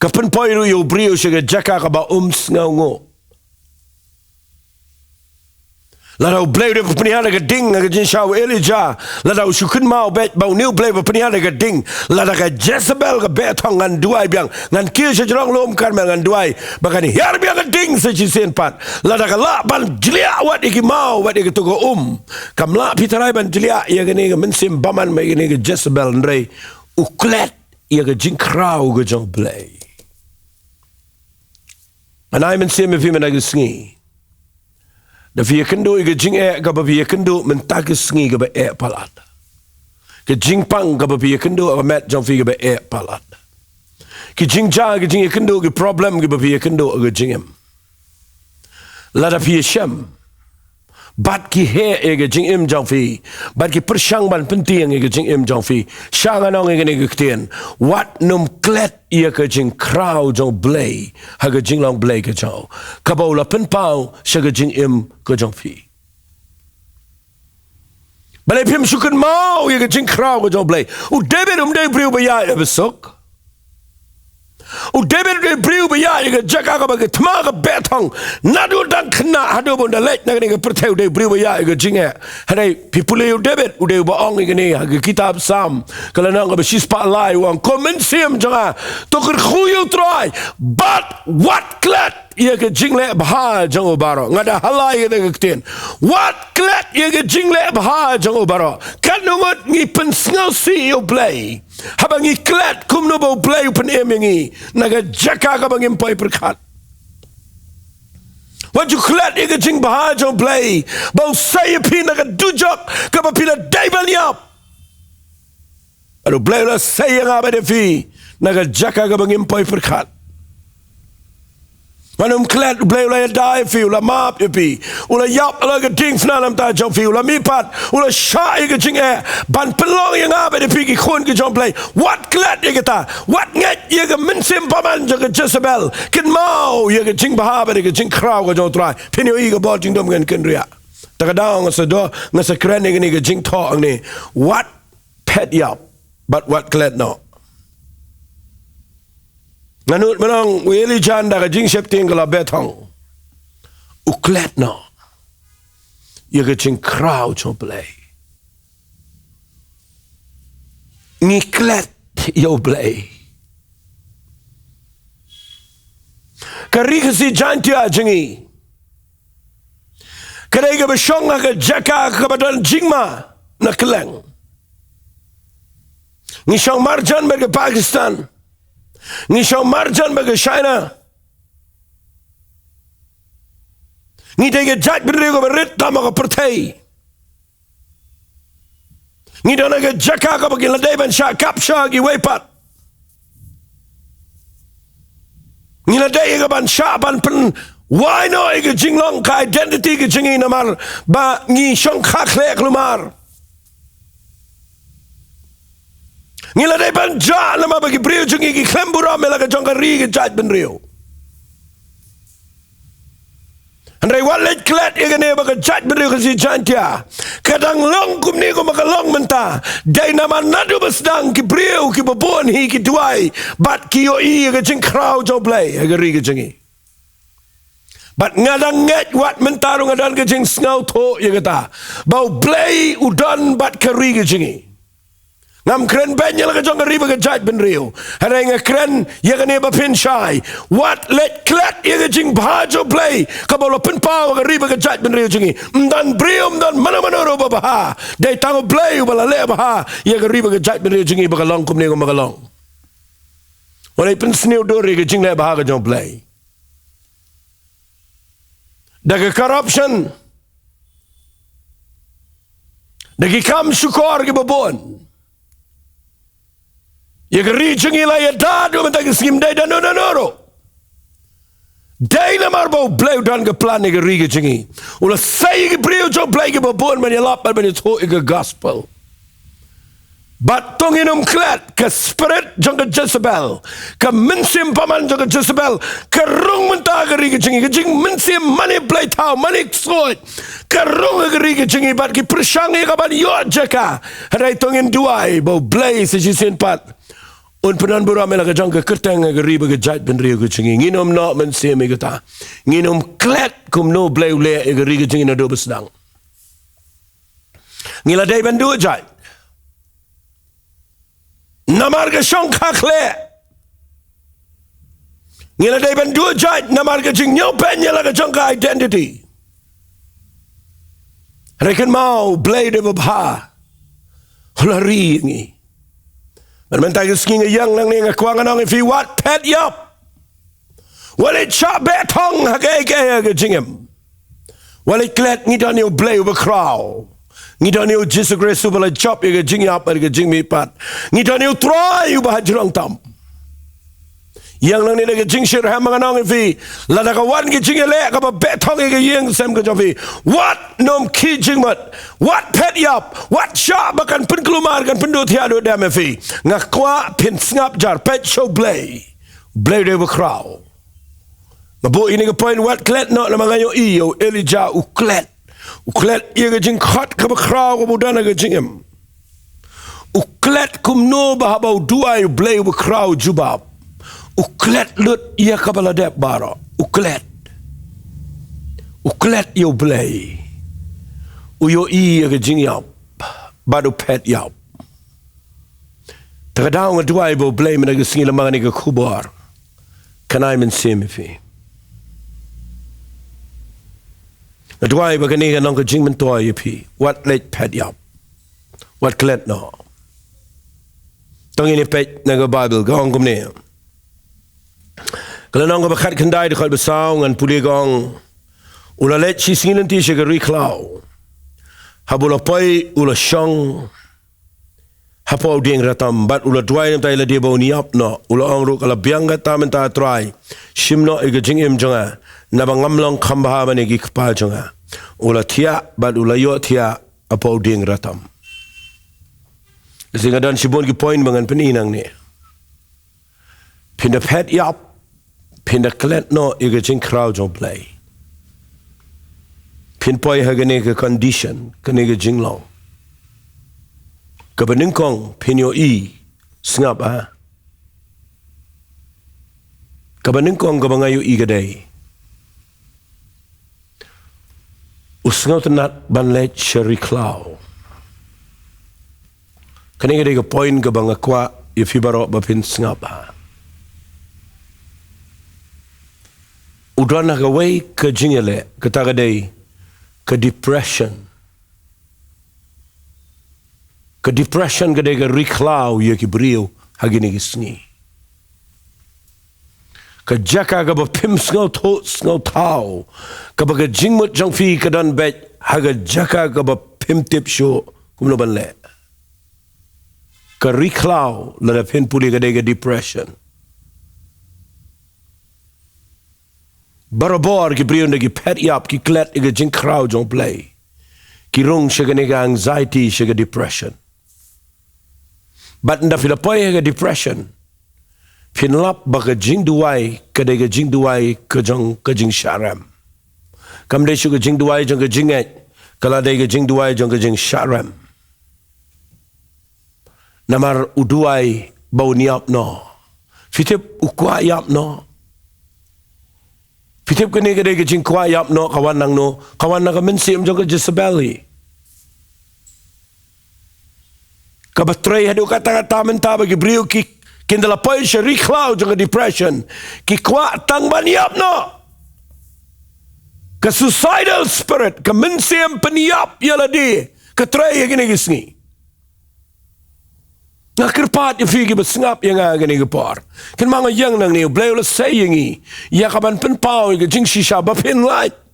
Ka pynpoi ruh ïa u briew sha ka jaka kaba um sngewnguh. Lada U Blei u dei ba pynïar da ka ding ha ka jingshah u Elijah, lada u shu kynmaw beit ba une U Blei ba pynïar da ka ding, lada ka Jezebel ka beh thong, ngan duwai biang, ngan kiew sha jrong lum Karmel, ngan duwai ba kan hiar biang ka ding sa shisien pat. Lada ka lah ban jliah wat ïa ki maw, wat ïa kato ka um, kam lah phi tharai ban jliah ïa kane ka mynsiem bymman bad ïa kane ka Jezebel, hynrei u klet ïa ka jingkhraw ka jong U Blei. Ngan ai mynsiem ïa phi mynta ka sngi. Da phi ïakynduh ïa ka jingeh kaba phi ïakynduh mynta ka sngi kaba eh palat. Ka jingpang kaba phi ïakynduh ha ka met jong phi kaba eh palat. Ki jingjia, ki jingïakynduh, ki problem kiba phi ïakynduh ha ka jingim. Lada phi ïashem bad ki heh ïa ka jingim jong phi, bad ki pyrshang ban pyntieng ïa ka jingim jong phi, sha ngan ong ïa kane ka ktien, wat nym klet ïa ka jingkhraw jong U Blei ha ka jinglong Blei ka jong u, kaba u la pynpaw sha ka jingim ka jong phi. Balei phim shu kynmaw ïa ka jingkhraw ka jong U Blei? U David um dei u briew ba ïaid ha basuk. U David u dei u briew ba ïaid ha ka jaka kaba ka thma ka beh thong. Naduh u dang khynnah haduh ba un da leit na kane ka pyrthei u dei u briew ba ïaid ha ka jingeh. Hynrei phi pule ïa u David, u dei uba ong ïa kane ha ka kitab Salm, ka lynnong kaba shispah lai, u ong, ko mynsiem jong nga, to kyrkhu ïa U Trai, bad wat klet ïa ka jingleh bha jong u baroh. Nga da highlight ïa ka ktien, wat klet ïa ka jingleh bha jong u baroh. Katno ngut ngi pynsngewsih ïa U Blei haba ngi klet kumno ba U Blei u pynim ïa ngi na ka jaka kaba ngim poi pyrkhat. Wat ju klet ïa ka jingbha jong U Blei ba u sei ïa phi na ka dujok kaba phi la dei ban ïap. Bad U Blei u la sei ïa nga bad ïa phi na ka jaka kaba ngim poi pyrkhat. Wat nym klet, U Blei u la ïada ïa phi, u la map ïa phi, u la ïap halor ka diengphna namar jong phi, u la mihpat, u la shah ïa ka jingeh ban pynlong ïa nga bad ïa phi ki khun ki jong U Blei. Wat klet ïa kata, wat ngeit ïa ka mynsiem bymman jong ka Jezebel. Kynmaw ïa ka jingbha bad ïa ka jingkhraw ka jong U Trai. Phin ïohi ka bor jingdum kan kynriah. Ta ka daw nga sa duh, nga sa kren ïa kane ka jingthoh hangne. Wat phet ïap bad wat klet noh. Nga nud mynta u Elijah, ynda ka jingsheptieng ka la beh thong, u klet noh ïa ka jingkhraw jong U Blei. Ngi klet ïa U Blei. Ka Ri Khasi Jaintia jong ngi, Ka dei kaba shong ha ka jaka kaba don jingma na kylleng. Ngi shong marjan bad ka Pakistan. Ngi shong marjan bad ka China. Ngi dei ka jaitbynriew kaba rit tam ha ka pyrthei. Ngi don ha ka jaka kaba ngi la dei ban shah kap sha kiwei pat. Ngi la dei ka ban shah ban pynwai noh ïa ka jinglong, ka identity ka jong ngi namar ba ngi shong kha khleh khlumar. Ngi la dei ban jah namar ba ki briew jong ngi ki khlem burom ïa la ka jong ka ri ka jaitbynriew. Hynrei wat leit klet ïa kane ba ka jaitbynriew Khasi Jaiñtia ka dang long kumne kumba ka long mynta. Dei namar naduh ba sdang ki briew kiba bun hi ki duwai bad ki ïohi ïa ka jingkhraw jong U Blei ha ka ri ka jong ngi. Bad nga dang ngeit wat mynta ruh nga don ka jingsngewthuh ïa kata, ba U Blei u don bad ka ri ka jong ngi. Ngam kren beiñ ïa la ka jong ka ri bad ka jaitbynriew. Hynrei nga kren ïa kane ba phin shai. Wat leit klet ïa ka jingbha jong U Blei kaba u la pynpaw ha ka ri bad ka jaitbynriew jong ngi. Ym don briew, ym don mano mano ruh ba bha. Dei tang U Blei uba la leh bha ïa ka ri bad ka jaitbynriew jong ngi ba ka long kumne kumba ka long. Wat leit pynsniew dur ïa ka jingleh bha ka jong U Blei da ka corruption, da ki kam shukor kiba bun. Ïa ka ri jong ngi la ïada haduh mynta ka sngi, ym dei da no da no ruh. Dei namar ba U Blei u don ka plan ïa ka ri ka jong ngi. U la sei ïa ki briew jong U Blei kiba bun ban ïalap bad ban ïathuh ïa ka gospel. Bad to ngin ym klet, ka spirit jong ka Jezebel, ka mynsiem bymman jong ka Jezebel ka rung mynta ha ka ri ka jong ngi. Ka jingmynsiem mane blei thaw, mane ksuid, ka rung ha ka ri ka jong ngi bad ki pyrshang ïa ka ban ïoh jaka. Hynrei to ngin duwai ba U Blei sa shisien pat un pyndon burom ïa la ka jong ka kyrteng ha ka ri bad ka jaitbynriew ka jong ngi. Ngin ym noh mynsiem ïa kata. Ngin ym klet kumno U Blei u leh ïa ka ri ka jong ngi naduh ba sdang. Ngi la dei ban duh jait namar ka shong kha khleh. Ngi la dei ban duh jait namar ka jingñiewbeiñ ïa la ka jong ka identity. Hynrei kynmaw, U Blei u dei ba bha. U la ri ïa ngi. Bad mynta ka sngi nga ïeng nangne, nga kwah ngan ong ïa phi, wat phet ïap. Wat leit shah beh thong ha kaei kaei ha ka jingim. Wat leit klet, ngi don ïa U Blei uba khraw. Ngi don ïa U Jisu Khrist uba la jop ïa ka jingïap bad ka jingmihpat. Ngi don ïa U Trai uba ha jrong tam. Ïeng nangne da ka jingshitrhem, ngan ong ïa phi, lada ka wan ka jingïaleh kaba beh thong ïa ka ïing sem ka jong phi, wat nym khih jingmut. Wat phet ïap. Wat shah ba kan pynkulmar, kan pynduh thiah duh dem ïa phi. Nga kwah phin sngap jar, peit sha U Blei. U Blei u dei uba khraw. Nga buh ïa kane ka point, wat klet noh, namar nga ïohi ïa u Elijah u klet. U klet ïa ka jingkhot kaba khraw kaba u don ha ka jingim. U klet kumno ba haba u duwai U Blei uba khraw u jubab. U klet lut ïa kaba la dep baroh. U klet. U klet ïa U Blei. U ïohi ïa ka jingïap bad u phet ïap. Te ka daw nga duwai ba U Blei mynta ka sngi lem bad kane ka khubor kan ai mynsiem ïa phi. Nga duwai ba kane kan long ka jingmyntoi ïa phi. Wat leit phet ïap. Wat klet noh. To ngin ïa peit na ka Baibl, ka ong kumne. Ka lynnong kaba khatkhyndai, dkhot ba saw, ngan pule, ka ong: U la leit shisngi lynti sha ka ri khlaw. Haba u la poi, u la shong hapoh u dieng ratam bad u la duwai na bynta ïa lade ba un ïap noh. U la ong ruh: Ka la biang kata mynta, A Trai, shim noh ïa ka jingim jong nga, naba ngam long kham bha ban ïa ki kpa jong nga. U la thiah bad u la ïohthiah hapoh u dieng ratam. Te nga don shibun ki point ba ngan pyni nangne. Phin da phet ïap, phin da klet noh ïa ka jingkhraw jong U Blei. Phin poi ha kane ka condition, kane ka jinglong. Kaba nyngkong phin ïohi, sngap, ha. Kaba nyngkong kaba nga ïohi ka dei u sngewtynnat ban leit sha ri khlaw. Kane ka dei ka point kaba nga kwah ïa phi baroh ba phin sngap, ha. U don ha kawei ka jingïaleh, kata ka dei Ka depression. Ka depression ka dei ka ri khlaw ïa ki briew ha kine ki sngi. Ka jaka kaba phim sngewthuh sngewthaw, kaba ka jingmut jong phi ka don beit ha ka jaka kaba phim tip shuh kumno ban leh. Ka ri khlaw lada phin pule ka dei ka depression. Barabor ki briew na ki phet ïap ki klet ïa ka jingkhraw jong U Blei. Ki rung sha kane ka anxiety, sha ka depression. Bad ynda phi la poi ha ka depression, phin lap ba ka jingduwai ka dei ka jingduwai ka jong ka jingshah rem. Kam dei shuh ka jingduwai jong ka jingngeit, ka la dei ka jingduwai jong ka jingshah rem. Namar u duwai ba un ïap noh. Phi tip u kwah ïap noh. Phi tip kane ka dei ka jingkwah ïap noh ka wan nangno, ka wan na ka mynsiem jong ka Jezebel hi. Kaba trei haduh katta katta mynta ba ki briew ki, kin da la poi sha ri khlaw jong ka depression, ki kwah tang ban ïap noh. Ka suicidal spirit, ka mynsiem pynïap ïa lade, ka trei ha kine ki sngi. Nga kyrpad ïa phi kiba sngap ïa nga ha kane ka por. Kynmaw nga ïeng nangne, U Blei u la sei ïa ngi ïa ka ban pynpaw ïa ka jingshisha ba phin lait.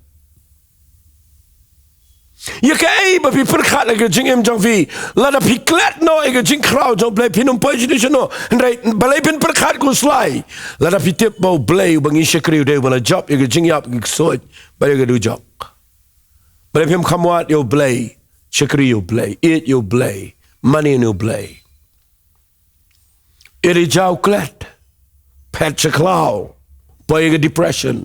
Ïa kaei ba phi pyrkhat ha ka jingim jong phi? Lada phi klet noh ïa ka jingkhraw jong U Blei, phin ym poi shuh shuh noh. Hynrei balei phin pyrkhat khuslai? Lada phi tip ba U Blei uba ngi shakri u dei uba la jop ïa ka jingïap, ki ksuid bad ïa ka dujok. Balei phim kham wad ïa U Blei, shakri ïa U Blei, ïeit ïa U Blei, mane ïa U Blei? Elijah u klet, phet sha khlaw, poi ïa ka depression.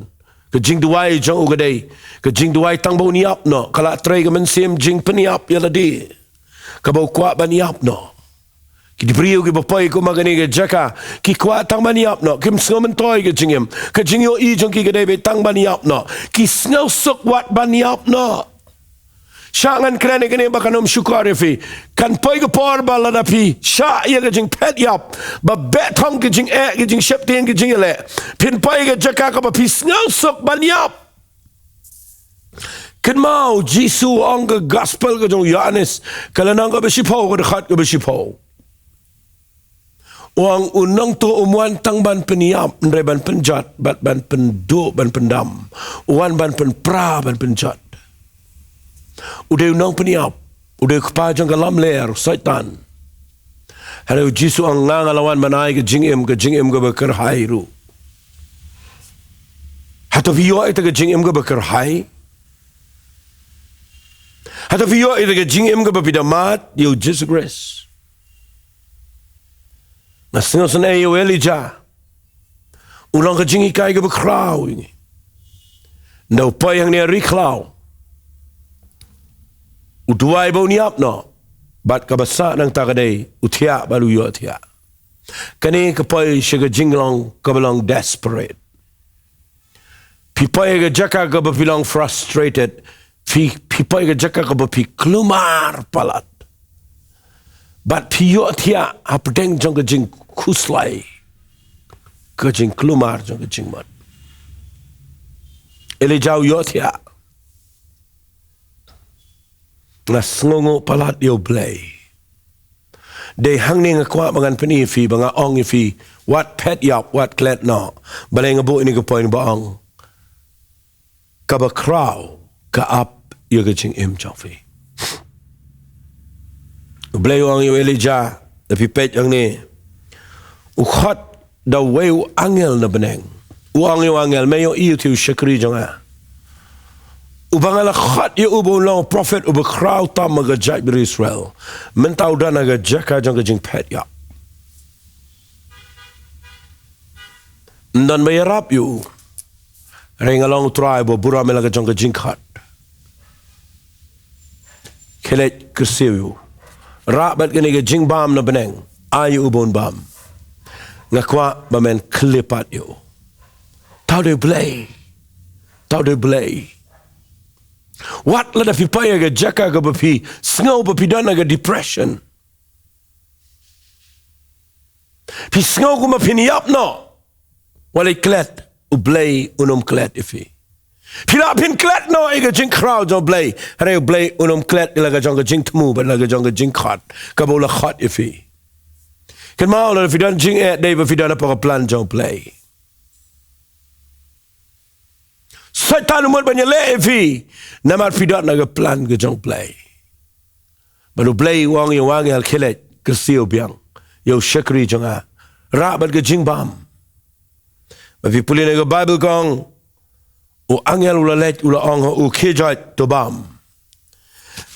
Ka jingduwai jong u ka dei ka jingduwai tang ba un ïap noh, ka la trei ka mynsiem jingpynïap ïa lade, kaba u kwah ban ïap noh. Ki briew kiba poi kum ha kane ka jaka, ki kwah tang ban ïap noh, kim sngew myntoi ka jingim. Ka jingïohi jong ki ka dei beit tang ban ïap noh. Ki sngewsuk wat ban ïap noh. Sha ngan kren ïa kane ba kan ym shukor ïa phi. Kan poi ka por ba lada phi shah ïa ka jingphet ïap, ba beh thong ka jingeh, ka jingsheptieng, ka jingïaleh, phin poi ka jaka kaba phi sngewsuk ban ïap. Kynmaw, Jisu u ong, ka gospel ka jong u Ïoannis, ka lynnong kaba shiphew, ka dkhot kaba shiphew, u ong, u nongtuh um wan tang ban pynïap, hynrei ban pynjot bad ban pynduh, ban pyndam. U wan ban pynpra, ban pynjot. U dei u nongpynïap, u dei u kpa jong ka lamler, u Soitan. Hynrei u Jisu u ong, nga nga la wan ban ai ka jingim, ka jingim kaba kyrhai ruh. Hato phi ïoh ïa ka jingim kaba kyrhai? Hato phi ïoh ïa ka jingim kaba phi da mad ïa u Jisu Khrist? Nga sngewsynei ïa u Elijah. U long ka jinghikai kaba khraw ïa ngi. Ynda u poi hangne ha ri khlaw, u duwai ba un ïap noh. Bad kaba sah nangta ka dei u thiah bad u ïohthiah. Kane ka poi sha ka jinglong kaba long desperate. Phi poi ha ka jaka kaba phi long frustrated. Phi, phi poi ha ka jaka kaba phi kulmar palat. Bad phi ïohthiah hapdeng jong ka jingkhuslai, ka jingkulmar jong ka jingmut. Elijah u ïohthiah. Nga sngewnguh palat ïa u Blei. Dei hangne nga kwah ba ngan pyni ïa phi, ba nga ong ïa phi, wat phet ïap, wat klet noh. Balei nga buh ïa kane ka point? Ba ong, kaba khraw ka ap ïa ka jingim jong phi. U Blei u ong ïa u Elijah, da phi peit hangne, u khot da uwei u angel na bneng. U ong ïa u angel, me ïohi, u te u shakri jong nga, uba nga la khot ïa u ba un long u prophet uba khraw tam ha ka jaitbynriew Israel, mynta u don ha ka jaka jong ka jingphet ïap. Ym don ba ïarap ïa u. Hynrei nga long U Trai uba burom ïa la ka jong ka jingkhot. Khie leit kyrsiew ïa u. Rah bad kane ka jingbam na bneng, ai ïa u ba un bam. Nga kwah ba men khlipad ïa u. Tau dei Blei. Tau dei Blei. Wat lada phi poi ha ka jaka kaba phi sngew ba phi don ha ka depression, phi sngew kumba phin ïap noh, wat leit klet, U Blei un ym klet ïa phi. Phi lah phin klet noh ïa ka jingkhraw jong U Blei, hynrei U Blei un ym klet ïa la ka jong ka jingthmu bad la ka jong ka jingkhot kaba u la khot ïa phi. Kynmaw, lada phi don jingeh dei ba phi don hapoh ka plan jong U Blei. Soitan u mut ban ïaleh ïa phi namar phi don ha ka plan ka jong U Blei. Bad U Blei u ong ïa u angel, khie leit, kyrsiew biang ïa u shakri jong nga, rah bad ka jingbam. Ba phi pule na ka Baibl ka ong, u angel u la leit u la ong ha u, khie joit, to bam.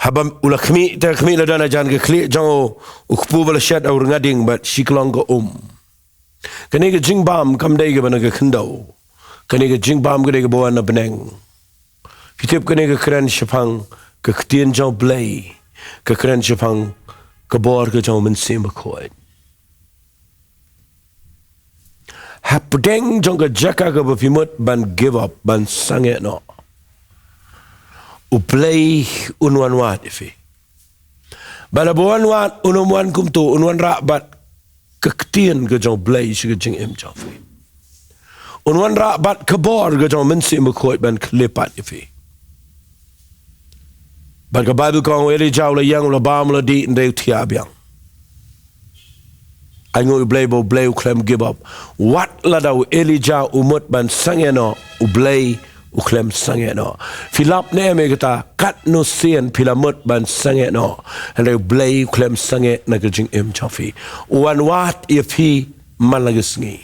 Haba u la khmih, te khmih la don hajan ka khlieh jong u, u kpu ba la shet ha u rnga ding bad shi klong ka um. Kane ka jingbam kam dei kaba na ka khyndew. Kane ka jingbam ka dei kaba wan na bneng. Phi tip, kane ka kren shaphang ka ktien jong U Blei, ka kren shaphang ka bor ka jong U Mynsiem Bakhuid. Hapdeng jong ka jaka kaba phi mut ban give up, ban sangeh noh, U Blei un wan wad ïa phi. Bad haba u wan wad, un ym wan kumto, un wanrah bad ka ktien ka jong U Blei sha ka jingim jong phi. Un wanrah bad ka bor ka jong U Mynsiem Bakhuid ban khleh pat ïa phi. Bad ka Baibl ka ong, u Elijah u la ïeng, u la bam, u la dih, hynrei u thiah biang. Ainguh ïa U Blei ba U Blei u khlem give up. Wat lada u Elijah u mut ban sangeh noh, U Blei u khlem sangeh noh. Phi lap ne em ïa kata? Katno sien phi la mut ban sangeh noh, hynrei U Blei u khlem sangeh na ka jingim jong phi. U wan wad ïa phi man la ka sngi.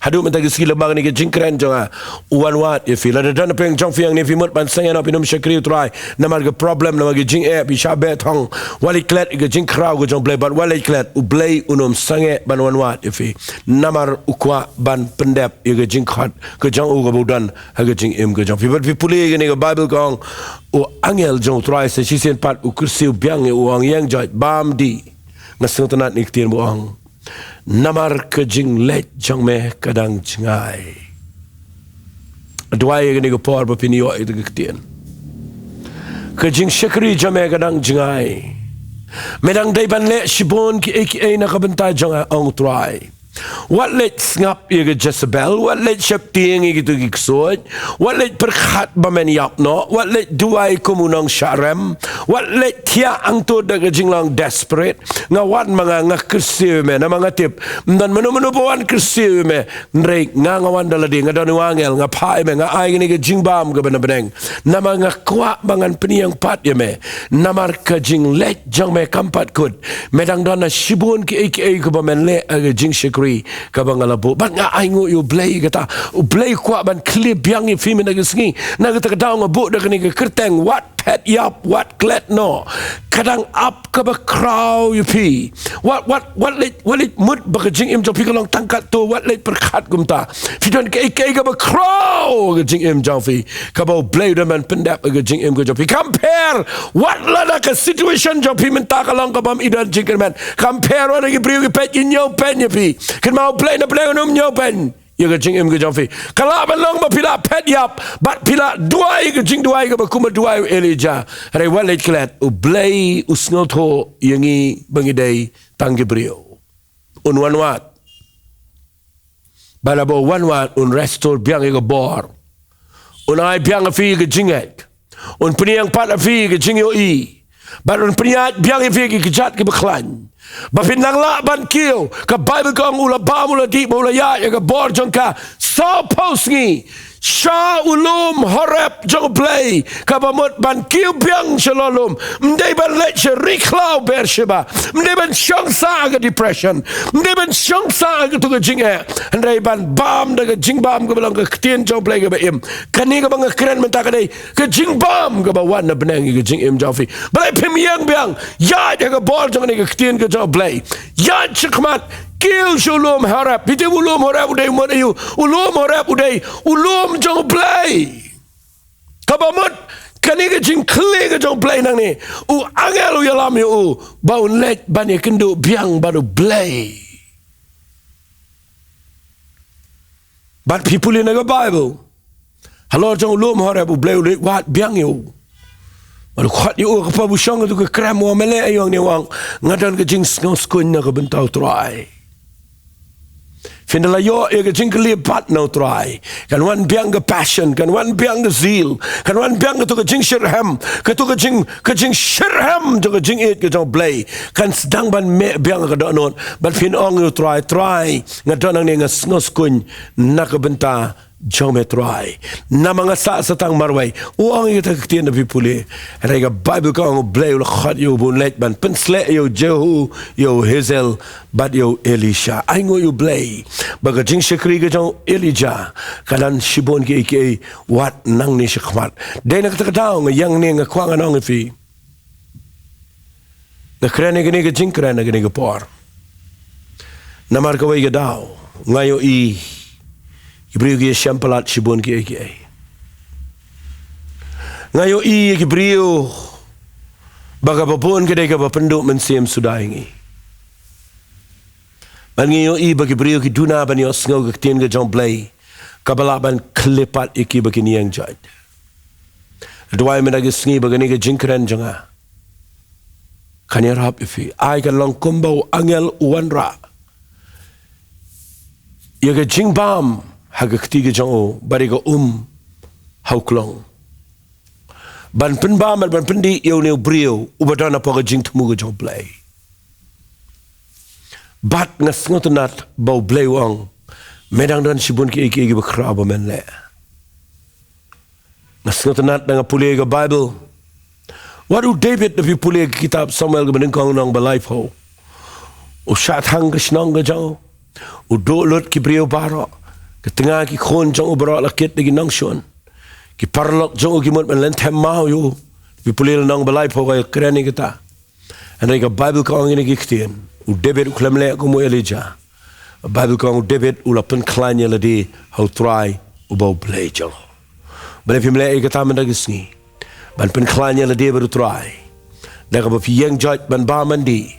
Haduh mynta ka sngi, lyngba kane ka jingkren jong nga, u wan wad ïa phi. Lada don hapdeng jong phi hangne phi mut ban sangeh noh, phin ym shakri U Trai namar ka problem, namar ka jingeh, phi shah beh thong, wat leit klet ïa ka jingkhraw ka jong U Blei, bad wat leit klet, U Blei un ym sangeh ban wan wad ïa phi. Namar u kwah ban pyndep ïa ka jingkhot ka jong u kaba u don ha ka jingim ka jong phi. Bad phi pule ïa kane ka Baibl ka ong, u angel jong U Trai sa shisien pat u kyrsiew biang ïa u, u ong, ïeng joit, bam, dih. Nga sngewtynnat ïa ka ktien ba u ong, namar ka jingleit jong me ka dang jngai. Duwai ïa kane ka por ba phin ïoh ïa ka ktien. Ka jingshakri jong me ka dang jngai. Me dang dei ban leh shibun kiei kiei na ka bynta jong nga, ong U Trai. Wat leit sngap ïa ka Jezebel, wat leit sheptieng ïa kito ki ksuid, wat leit pyrkhat ba men ïap noh, wat leit duwai kum u nongshah rem, wat leit thiah hangto da ka jinglong desperate. Nga wan ma nga, nga kyrsiew ïa me, namar nga tip ym don mano mano ba wan kyrsiew ïa me. Hynrei nga, nga wan da lade, nga don u angel, nga phah ïa me, nga ai kane ka jingbam kaba na bneng. Namar nga kwah ba ngan pynïeng pat ïa me. Namar ka jingleit jong me kam pat kut. Me dang don ha shibun kiei kiei kaba men leh ha ka jingshakri kaba nga la buh. Bad nga ainguh ïa U Blei ïa kata. U Blei u kwah ban khleh biang ïa phi mynta ka sngi. Na kata ka daw nga buh da kane ka kyrteng, wat phet ïap, wat klet noh. Ka dang ap kaba khraw ïa phi. Wat, wat, wat leit, wat leit mut ba ka jingim jong phi ka long tang katto, wat leit pyrkhat kumta. Phi don kaei kaei kaba khraw ha ka jingim jong phi, kaba U Blei u don ban pyndep ha ka jingim ka jong phi. Kam pher wat lada ka situation jong phi mynta ka long ka bym i don jingkyrmen. Kam pher wat lada ki briew ki peit, ki ñiewbeiñ ïa phi. Kynmaw, U Blei na pdeng un ym ñiewbeiñ ïa ka jingim ka jong phi. Ka lah ban long ba phi la phet ïap bad phi la duwai ka jingduwai kaba kum ka duwai u Elijah. Hynrei wat leit klet, U Blei u sngewthuh ïa ngi ba ngi dei tang ki briew. Un wan wad. Bad haba u wan wad, un restore biang ïa ka bor. Un ai biang ïa phi ka jingngeit. Un pynïeng pat ïa phi ka jingïohi. Bad un pynïaid biang ïa phi ki kjat kiba khlaiñ, ba phin nang lah ban kiew. Ka Baibl ka ong, u la bam, u la dih bad u la ïaid ïa ka bor jong ka sawphew sngi sha u lum Horeb jong U Blei, kaba mut ban kiew biang sha lawlum. Ym dei ban leit sha ri khlaw Beersheba. Ym dei ban shong sah ha ka depression. Ym dei ban shong sah ha kato ka jingeh. Hynrei ban bam da ka jingbam kaba long ka ktien jong U Blei kaba im. Kane kaba nga kren mynta ka dei ka jingbam kaba wan na bneng ïa ka jingim jong phi. Balei phim ïeng biang? Ïaid ha ka bor jong kane ka ktien ka jong U Blei. Ïaid shakhmat, kiew sha u lum Horeb. Phi tip u lum Horeb u dei mut aïu? U lum Horeb u dei u lum jong U Blei. Kaba mut kane ka jingkhlieh ka jong U Blei nangne, u angel u ïalam ïa u ba un leit ban ïakynduh biang bad U Blei. Bad phi pule na ka Baibl, halor jong u lum Horeb U Blei u leit wad biang ïa u. Bad u khot ïa u, ka pop u shong ha kato ka krem, u ong, me leh aïu hangne? U ong, nga don ka jingsngewskuiñ na ka bynta U Trai. Phin da la ïoh ïa ka jingkylli pat na U Trai. Kan wan biang ka passion, kan wan biang ka zeal, kan wan biang kato ka jingshitrhem, kato ka jing, ka jingshitrhem jong ka jingïeit ka jong U Blei. Kan sdang ban meh biang ka dohnud, bad phin ong ïa U Trai, Trai, nga don hangne nga sngewskuiñ na ka bynta jong me Trai. Namar nga sah sa tang marwei. U ong ïa kata ka ktien da phi pule. Hynrei ka Baibl ka ong U Blei u la khot ïa u ba un leit ban pynsleh ïa u Jehu, ïa u Hazael, bad ïa u Elisha. Ai nguh ïa U Blei ba ka jingshakri ka jong u Elijah ka don shibun kiei kiei wat nangne shakhmat. Dei na kata ka daw nga ïeng ne nga kwah ngan ong ïa phi. Nga kren ïa kane ka jingkren ha kane ka por. Namar kawei ka daw nga ïohi ki briew ki ïashem palat shibun kiei kiei. Nga ïohi ïa ki briew ba kaba bun ka dei kaba pynduh mynsiem suda ïa ngi. Bad nga ïohi ba ki briew ki duna ban ïohsngew ka ktien ka jong U Blei kaba lah ban khleh pat ïa ki ba kin ïeng jait. Duwai mynta ka sngi ba kane ka jingkren jong nga kan ïarap ïa phi. Ai kan long kumba u angel u wanrah ïa ka jingbam ha ka kti ka jong u bad ïa ka um ha u klong, ban pynbam bad ban pyndih ïa une u briew uba don hapoh ka jingthmu ka jong U Blei. Bad nga sngewtynnat ba U Blei u ong, me dang don shibun kiei kiei kiba khraw ba men leh. Nga sngewtynnat da nga pule ka Baibl. Wat u David, da phi pule ka kitab Samuel kaba nyngkong lynnong ba laiphew, u shah thang ka shnong ka jong u, u duh lut ki briew baroh. Ka tnga ki khun jong u baroh la kit da ki nongshun. Ki paralok jong u ki mut ban lynthem maw ïa u. Phi pule lynnong ba laiphew ka kren ïa kata. Hynrei ka Baibl ka ong ïa kine ki ktien, u David u khlem leh kum u Elijah. Baibl ka ong u David u la pynkhlaiñ ïa lade ha U Trai uba U Blei jong u. Balei phim leh ïa kata mynta ka sngi, ban pynkhlaiñ ïa lade bad U Trai, da kaba phi ïeng jait ban bam ban dih,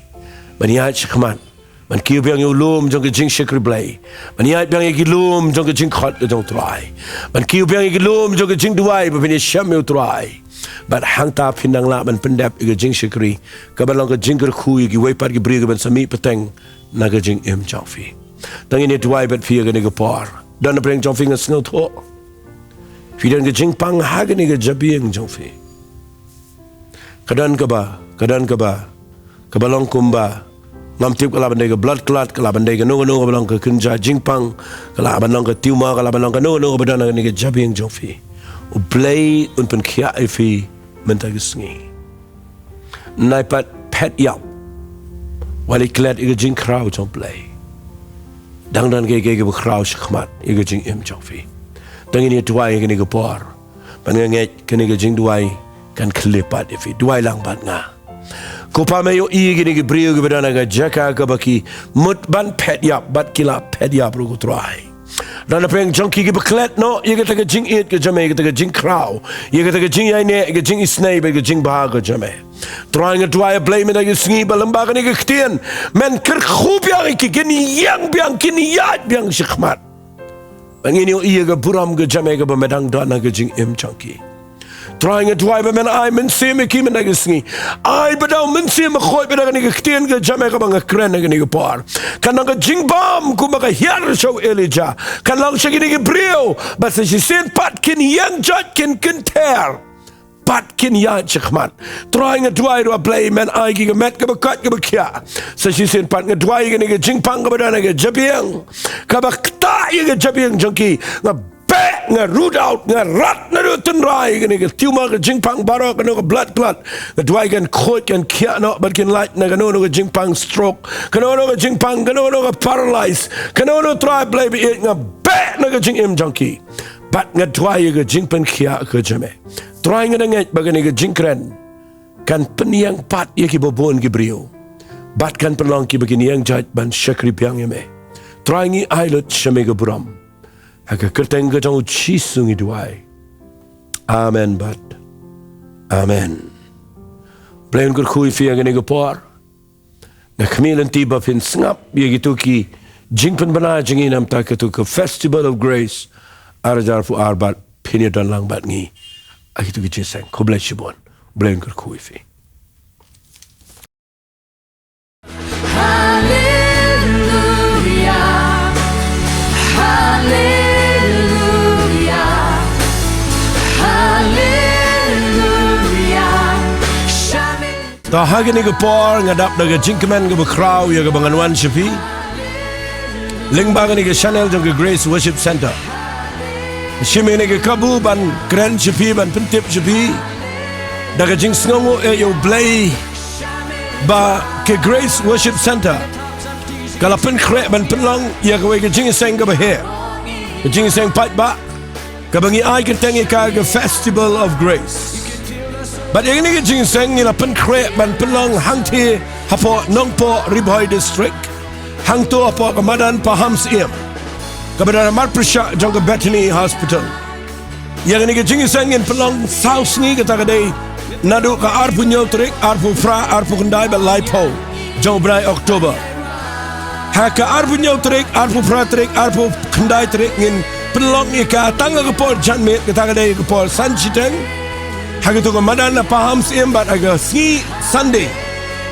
ban ïaid shakhmat, ban kiew biang ïa u lum jong ka jingshakri Blei, ban ïaid biang ïa ki lum jong ka jingkhot ka jong U Trai, ban kiew biang ïa ki lum jong ka jingduwai ba phin ïashem ïa U Trai. Bad hangta phin nang lah ban pyndep ïa ka jingshakri kaba long ka jingkyrkhu ïa kiwei pat ki briew kiban sa mih pateng na ka jingim jong phi. Tang ïa kane duwai bad phi ïa kane ka por. Don na pdeng jong phi nga sngewthuh phi don ka jingpang ha kane ka jabieng jong phi. Ka don kaba, ka don kaba, kaba long kumba ngam tip, ka lah ban dei ka blood clot, ka lah ban dei kano kano kaba long ka kynja jingpang, ka lah ban long ka tumor, ka lah ban long kano kano kaba don ha kane ka jabieng jong phi. U Blei un pynkhiah ïa phi mynta ka sngi. Nai pat phet ïap, wat leit klet ïa ka jingkhraw jong U Blei. Dang don kiei kiei kiba khraw shakhmat ïa ka jingim jong phi. Tang ïa kane duwai ïa kane ka por. Bad nga ngeit kane ka jingduwai kan khleh pat ïa phi. Duwai lang bad nga. Ko Pa, me ïohi ïa kine ki briew kiba don ha ka jaka kaba ki mut ban phet ïap bad ki la phet ïap ruh, ko Trai. Don na pdeng jong ki kiba klet noh ïa kata ka jingïeit ka jong me, ïa kata ka jingkhraw, ïa kata ka jingïaineh, ïa ka jingisynei bad ka jingbha ka jong me. Trai, nga duwai, Blei, mynta ka sngi ba lyngba kane ka ktien men kyrkhu biang ïa ki, kin ïeng biang, kin ïaid biang shakhmat. Ba ngin ïohi ïa ka burom ka jong me kaba me dang don ha ka jingim jong ki. Trai, nga duwai ba men ai mynsiem ïa ki mynta ka sngi. Ai ba dei u mynsiem bakhuid ba da kane ka ktien ka jong me kaba nga kren ha kane ka por kan long ka jingbam kumba ka hiar sha u Elijah. Kan long sha kine ki briew ba sa shisien pat kin ïeng jait, kin kynther bad kin ïaid shakhmat. Trai, nga duwai ruh, Blei, men ai ki ka met kaba koit kaba khiah. Sa shisien pat nga duwai ïa kane ka jingpang kaba don ha ka jabieng, kaba ktah ïa ka jabieng jong ki. Nga beh, nga root out, nga rat naduh tynrai ïa kane ka tumor, ka jingpang baroh, kano ka blood clot. Nga duwai kan khuid, kan khiah noh bad kin lait na kano kano ka jingpang stroke, kano kano ka jingpang, kano kano ka paralyze, kano kano, Trai Blei ba ïeit, nga beh na ka jingim jong ki. Bad nga duwai ïa ka jingpynkhiah ka jong me. Trai, nga da ngeit ba kane ka jingkren kan pynïeng pat ïa kiba bun ki briew bad kan pynlong kiba kin ïeng jait ban shakri biang ïa me. Trai, ngi ai lut sha me ka burom. Ha ka kyrteng ka jong u Jisu ngi duwai. Amen bad amen. Blei un kyrkhu ïa phi ha kane ka por. Nga khmih lynti ba phin sngap ïa kito ki jingpynbna jong ngi na bynta kato ka Festival of Grace ar hajar arphew ar bad phin ïa don lang bad ngi ha kito ki jingïaseng. Khublei shibun. Blei un kyrkhu ïa phi. Haleluya. Ta ha kane ka por nga dap da ka jingkmen kaba khraw ïa kaba ngan wan sha phi lyngba kane ka channel jong ka Grace Worship Center. Shim ïa kane ka kabu ban kren sha phi, ban pyntip sha phi da ka jingsngewnguh ïa U Blei ba ka Grace Worship Center ka la pynkhreh ban pynlong ïa kawei ka jingïaseng kaba heh, ka jingïaseng paidbah kaba ngi ai kyrteng ïa ka ka Festival of Grace. Bad ïa kane ka jingïaseng ngi la pynkhreh ban pynlong hangtei hapoh Nongpoh, Ri Bhoi District, hangto hapoh ka madan Pahamsyiem kaba don ha marpyrshah jong ka Bethany Hospital. Ïa kane ka jingïaseng ngin pynlong saw sngi, kata ka dei naduh ka arphew hynñiew tarik, arphew phra, arphew khyndai bad laiphew jong u bnai October. Ha ka arphew hynñiew tarik, arphew phra tarik, arphew khyndai tarik ngin pynlong ïa ka tang ha ka por janmiet, kata ka dei ka por san shiteng ha kato ka madan na Pahamsyiem, bad ha ka sngi Sunday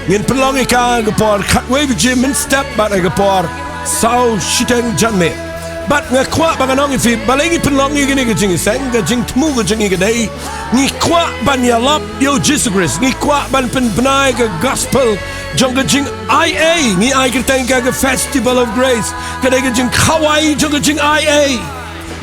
ngin pynlong ïa ka ha ka por khatwei baje mynstep bad ha ka por saw shiteng janmiet. Bad nga kwah ba ngan ong ïa phi, balei ngi pynlong ïa kane ka jingïaseng? Ka jingthmu ka jong ngi ka dei, ngi kwah ban ïalap ïa U Jisu Khrist, ngi kwah ban pynbna ïa ka gospel jong ka jingaiei. Ngi ai kyrteng ïa ka ka Festival of Grace, ka dei ka jingkhawai jong ka jingaiei.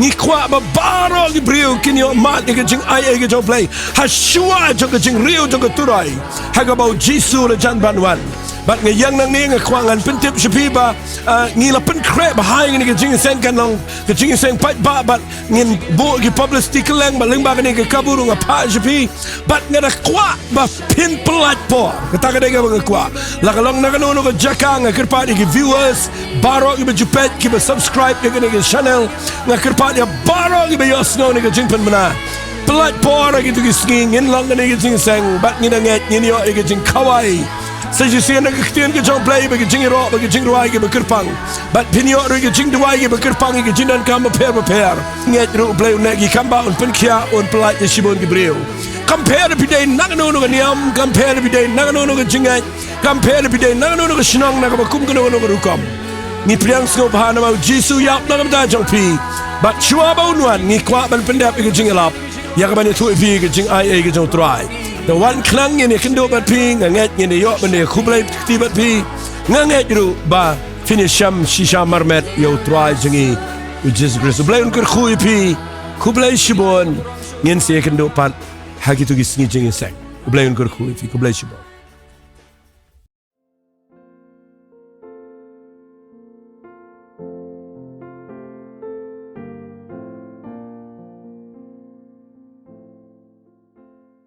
Ngi kwah ba baroh ki briew kin ïoh mad ïa ka jingaiei ka jong U Blei ha shuwa jong ka jingriew jong ka Turai, ha kaba U Jisu u la jan ban wan. Bad nga ïeng nangne, nga kwah ngan pyntip sha phi ba, ah, ngi la pynkhreh ba ha kane ka jingïaseng kan long ka jingïaseng paidbah, bad ngin buh ki publicity kylleng, bad lyngba kane ka kabu ruh nga phah sha phi. Bad nga da kwah ba phin pyllait por, kata ka dei kaba nga kwah. La ka long na kano kano ka jaka, nga kyrpad ïa ki viewers baroh kiba ju peit, kiba subscribe ïa kane ka channel, nga kyrpad ïa baroh kiba ïohsngew ïa kane ka jingpynbna, pyllait por ha kito ki sngi. Ngin long kane ka jingïaseng bad ngi da ngeit ngin ïoh ïa ka jingkhawai. Sa shisien na ka ktien ka jong U Blei ba ka jingïaroh bad ka jingrwai kiba kyrpang, bad phin ïoh ruh ïa ka jingduwai kiba kyrpang ïa ka jingdonkam bapher bapher. Ngeit ruh U Blei un neh ki kam, ba un pynkhiah, un pyllait ïa shibun ki briew. Kam pher phi dei na kano kano ka niam, kam pher phi dei na kano kano ka jingngeit, kam pher phi dei na kano kano ka shnong, na kaba kum kano kano ka rukom, ngi pdiang sngewbha namar U Jisu u ïap na ka bynta jong phi. Bad shuwa ba un wan, ngi kwah ban pyndep ïa ka jingïalap, ïa kaban ïathuh ïa phi ïa ka jingaiei ka jong U Trai. Te wan khnang ngin ïakynduh bad phi, nga ngeit ngin ïoh ban ïakhublei kti bad phi. Nga ngeit ruh ba phin ïashem shisha marmet ïa U Trai jong ngi U Jisu Khrist. U Blei un kyrkhu ïa phi. Khublei shibun. Ngin sa ïakynduh pat ha kito ki sngi jingïaseng. U Blei un kyrkhu ïa phi. Khublei shibun.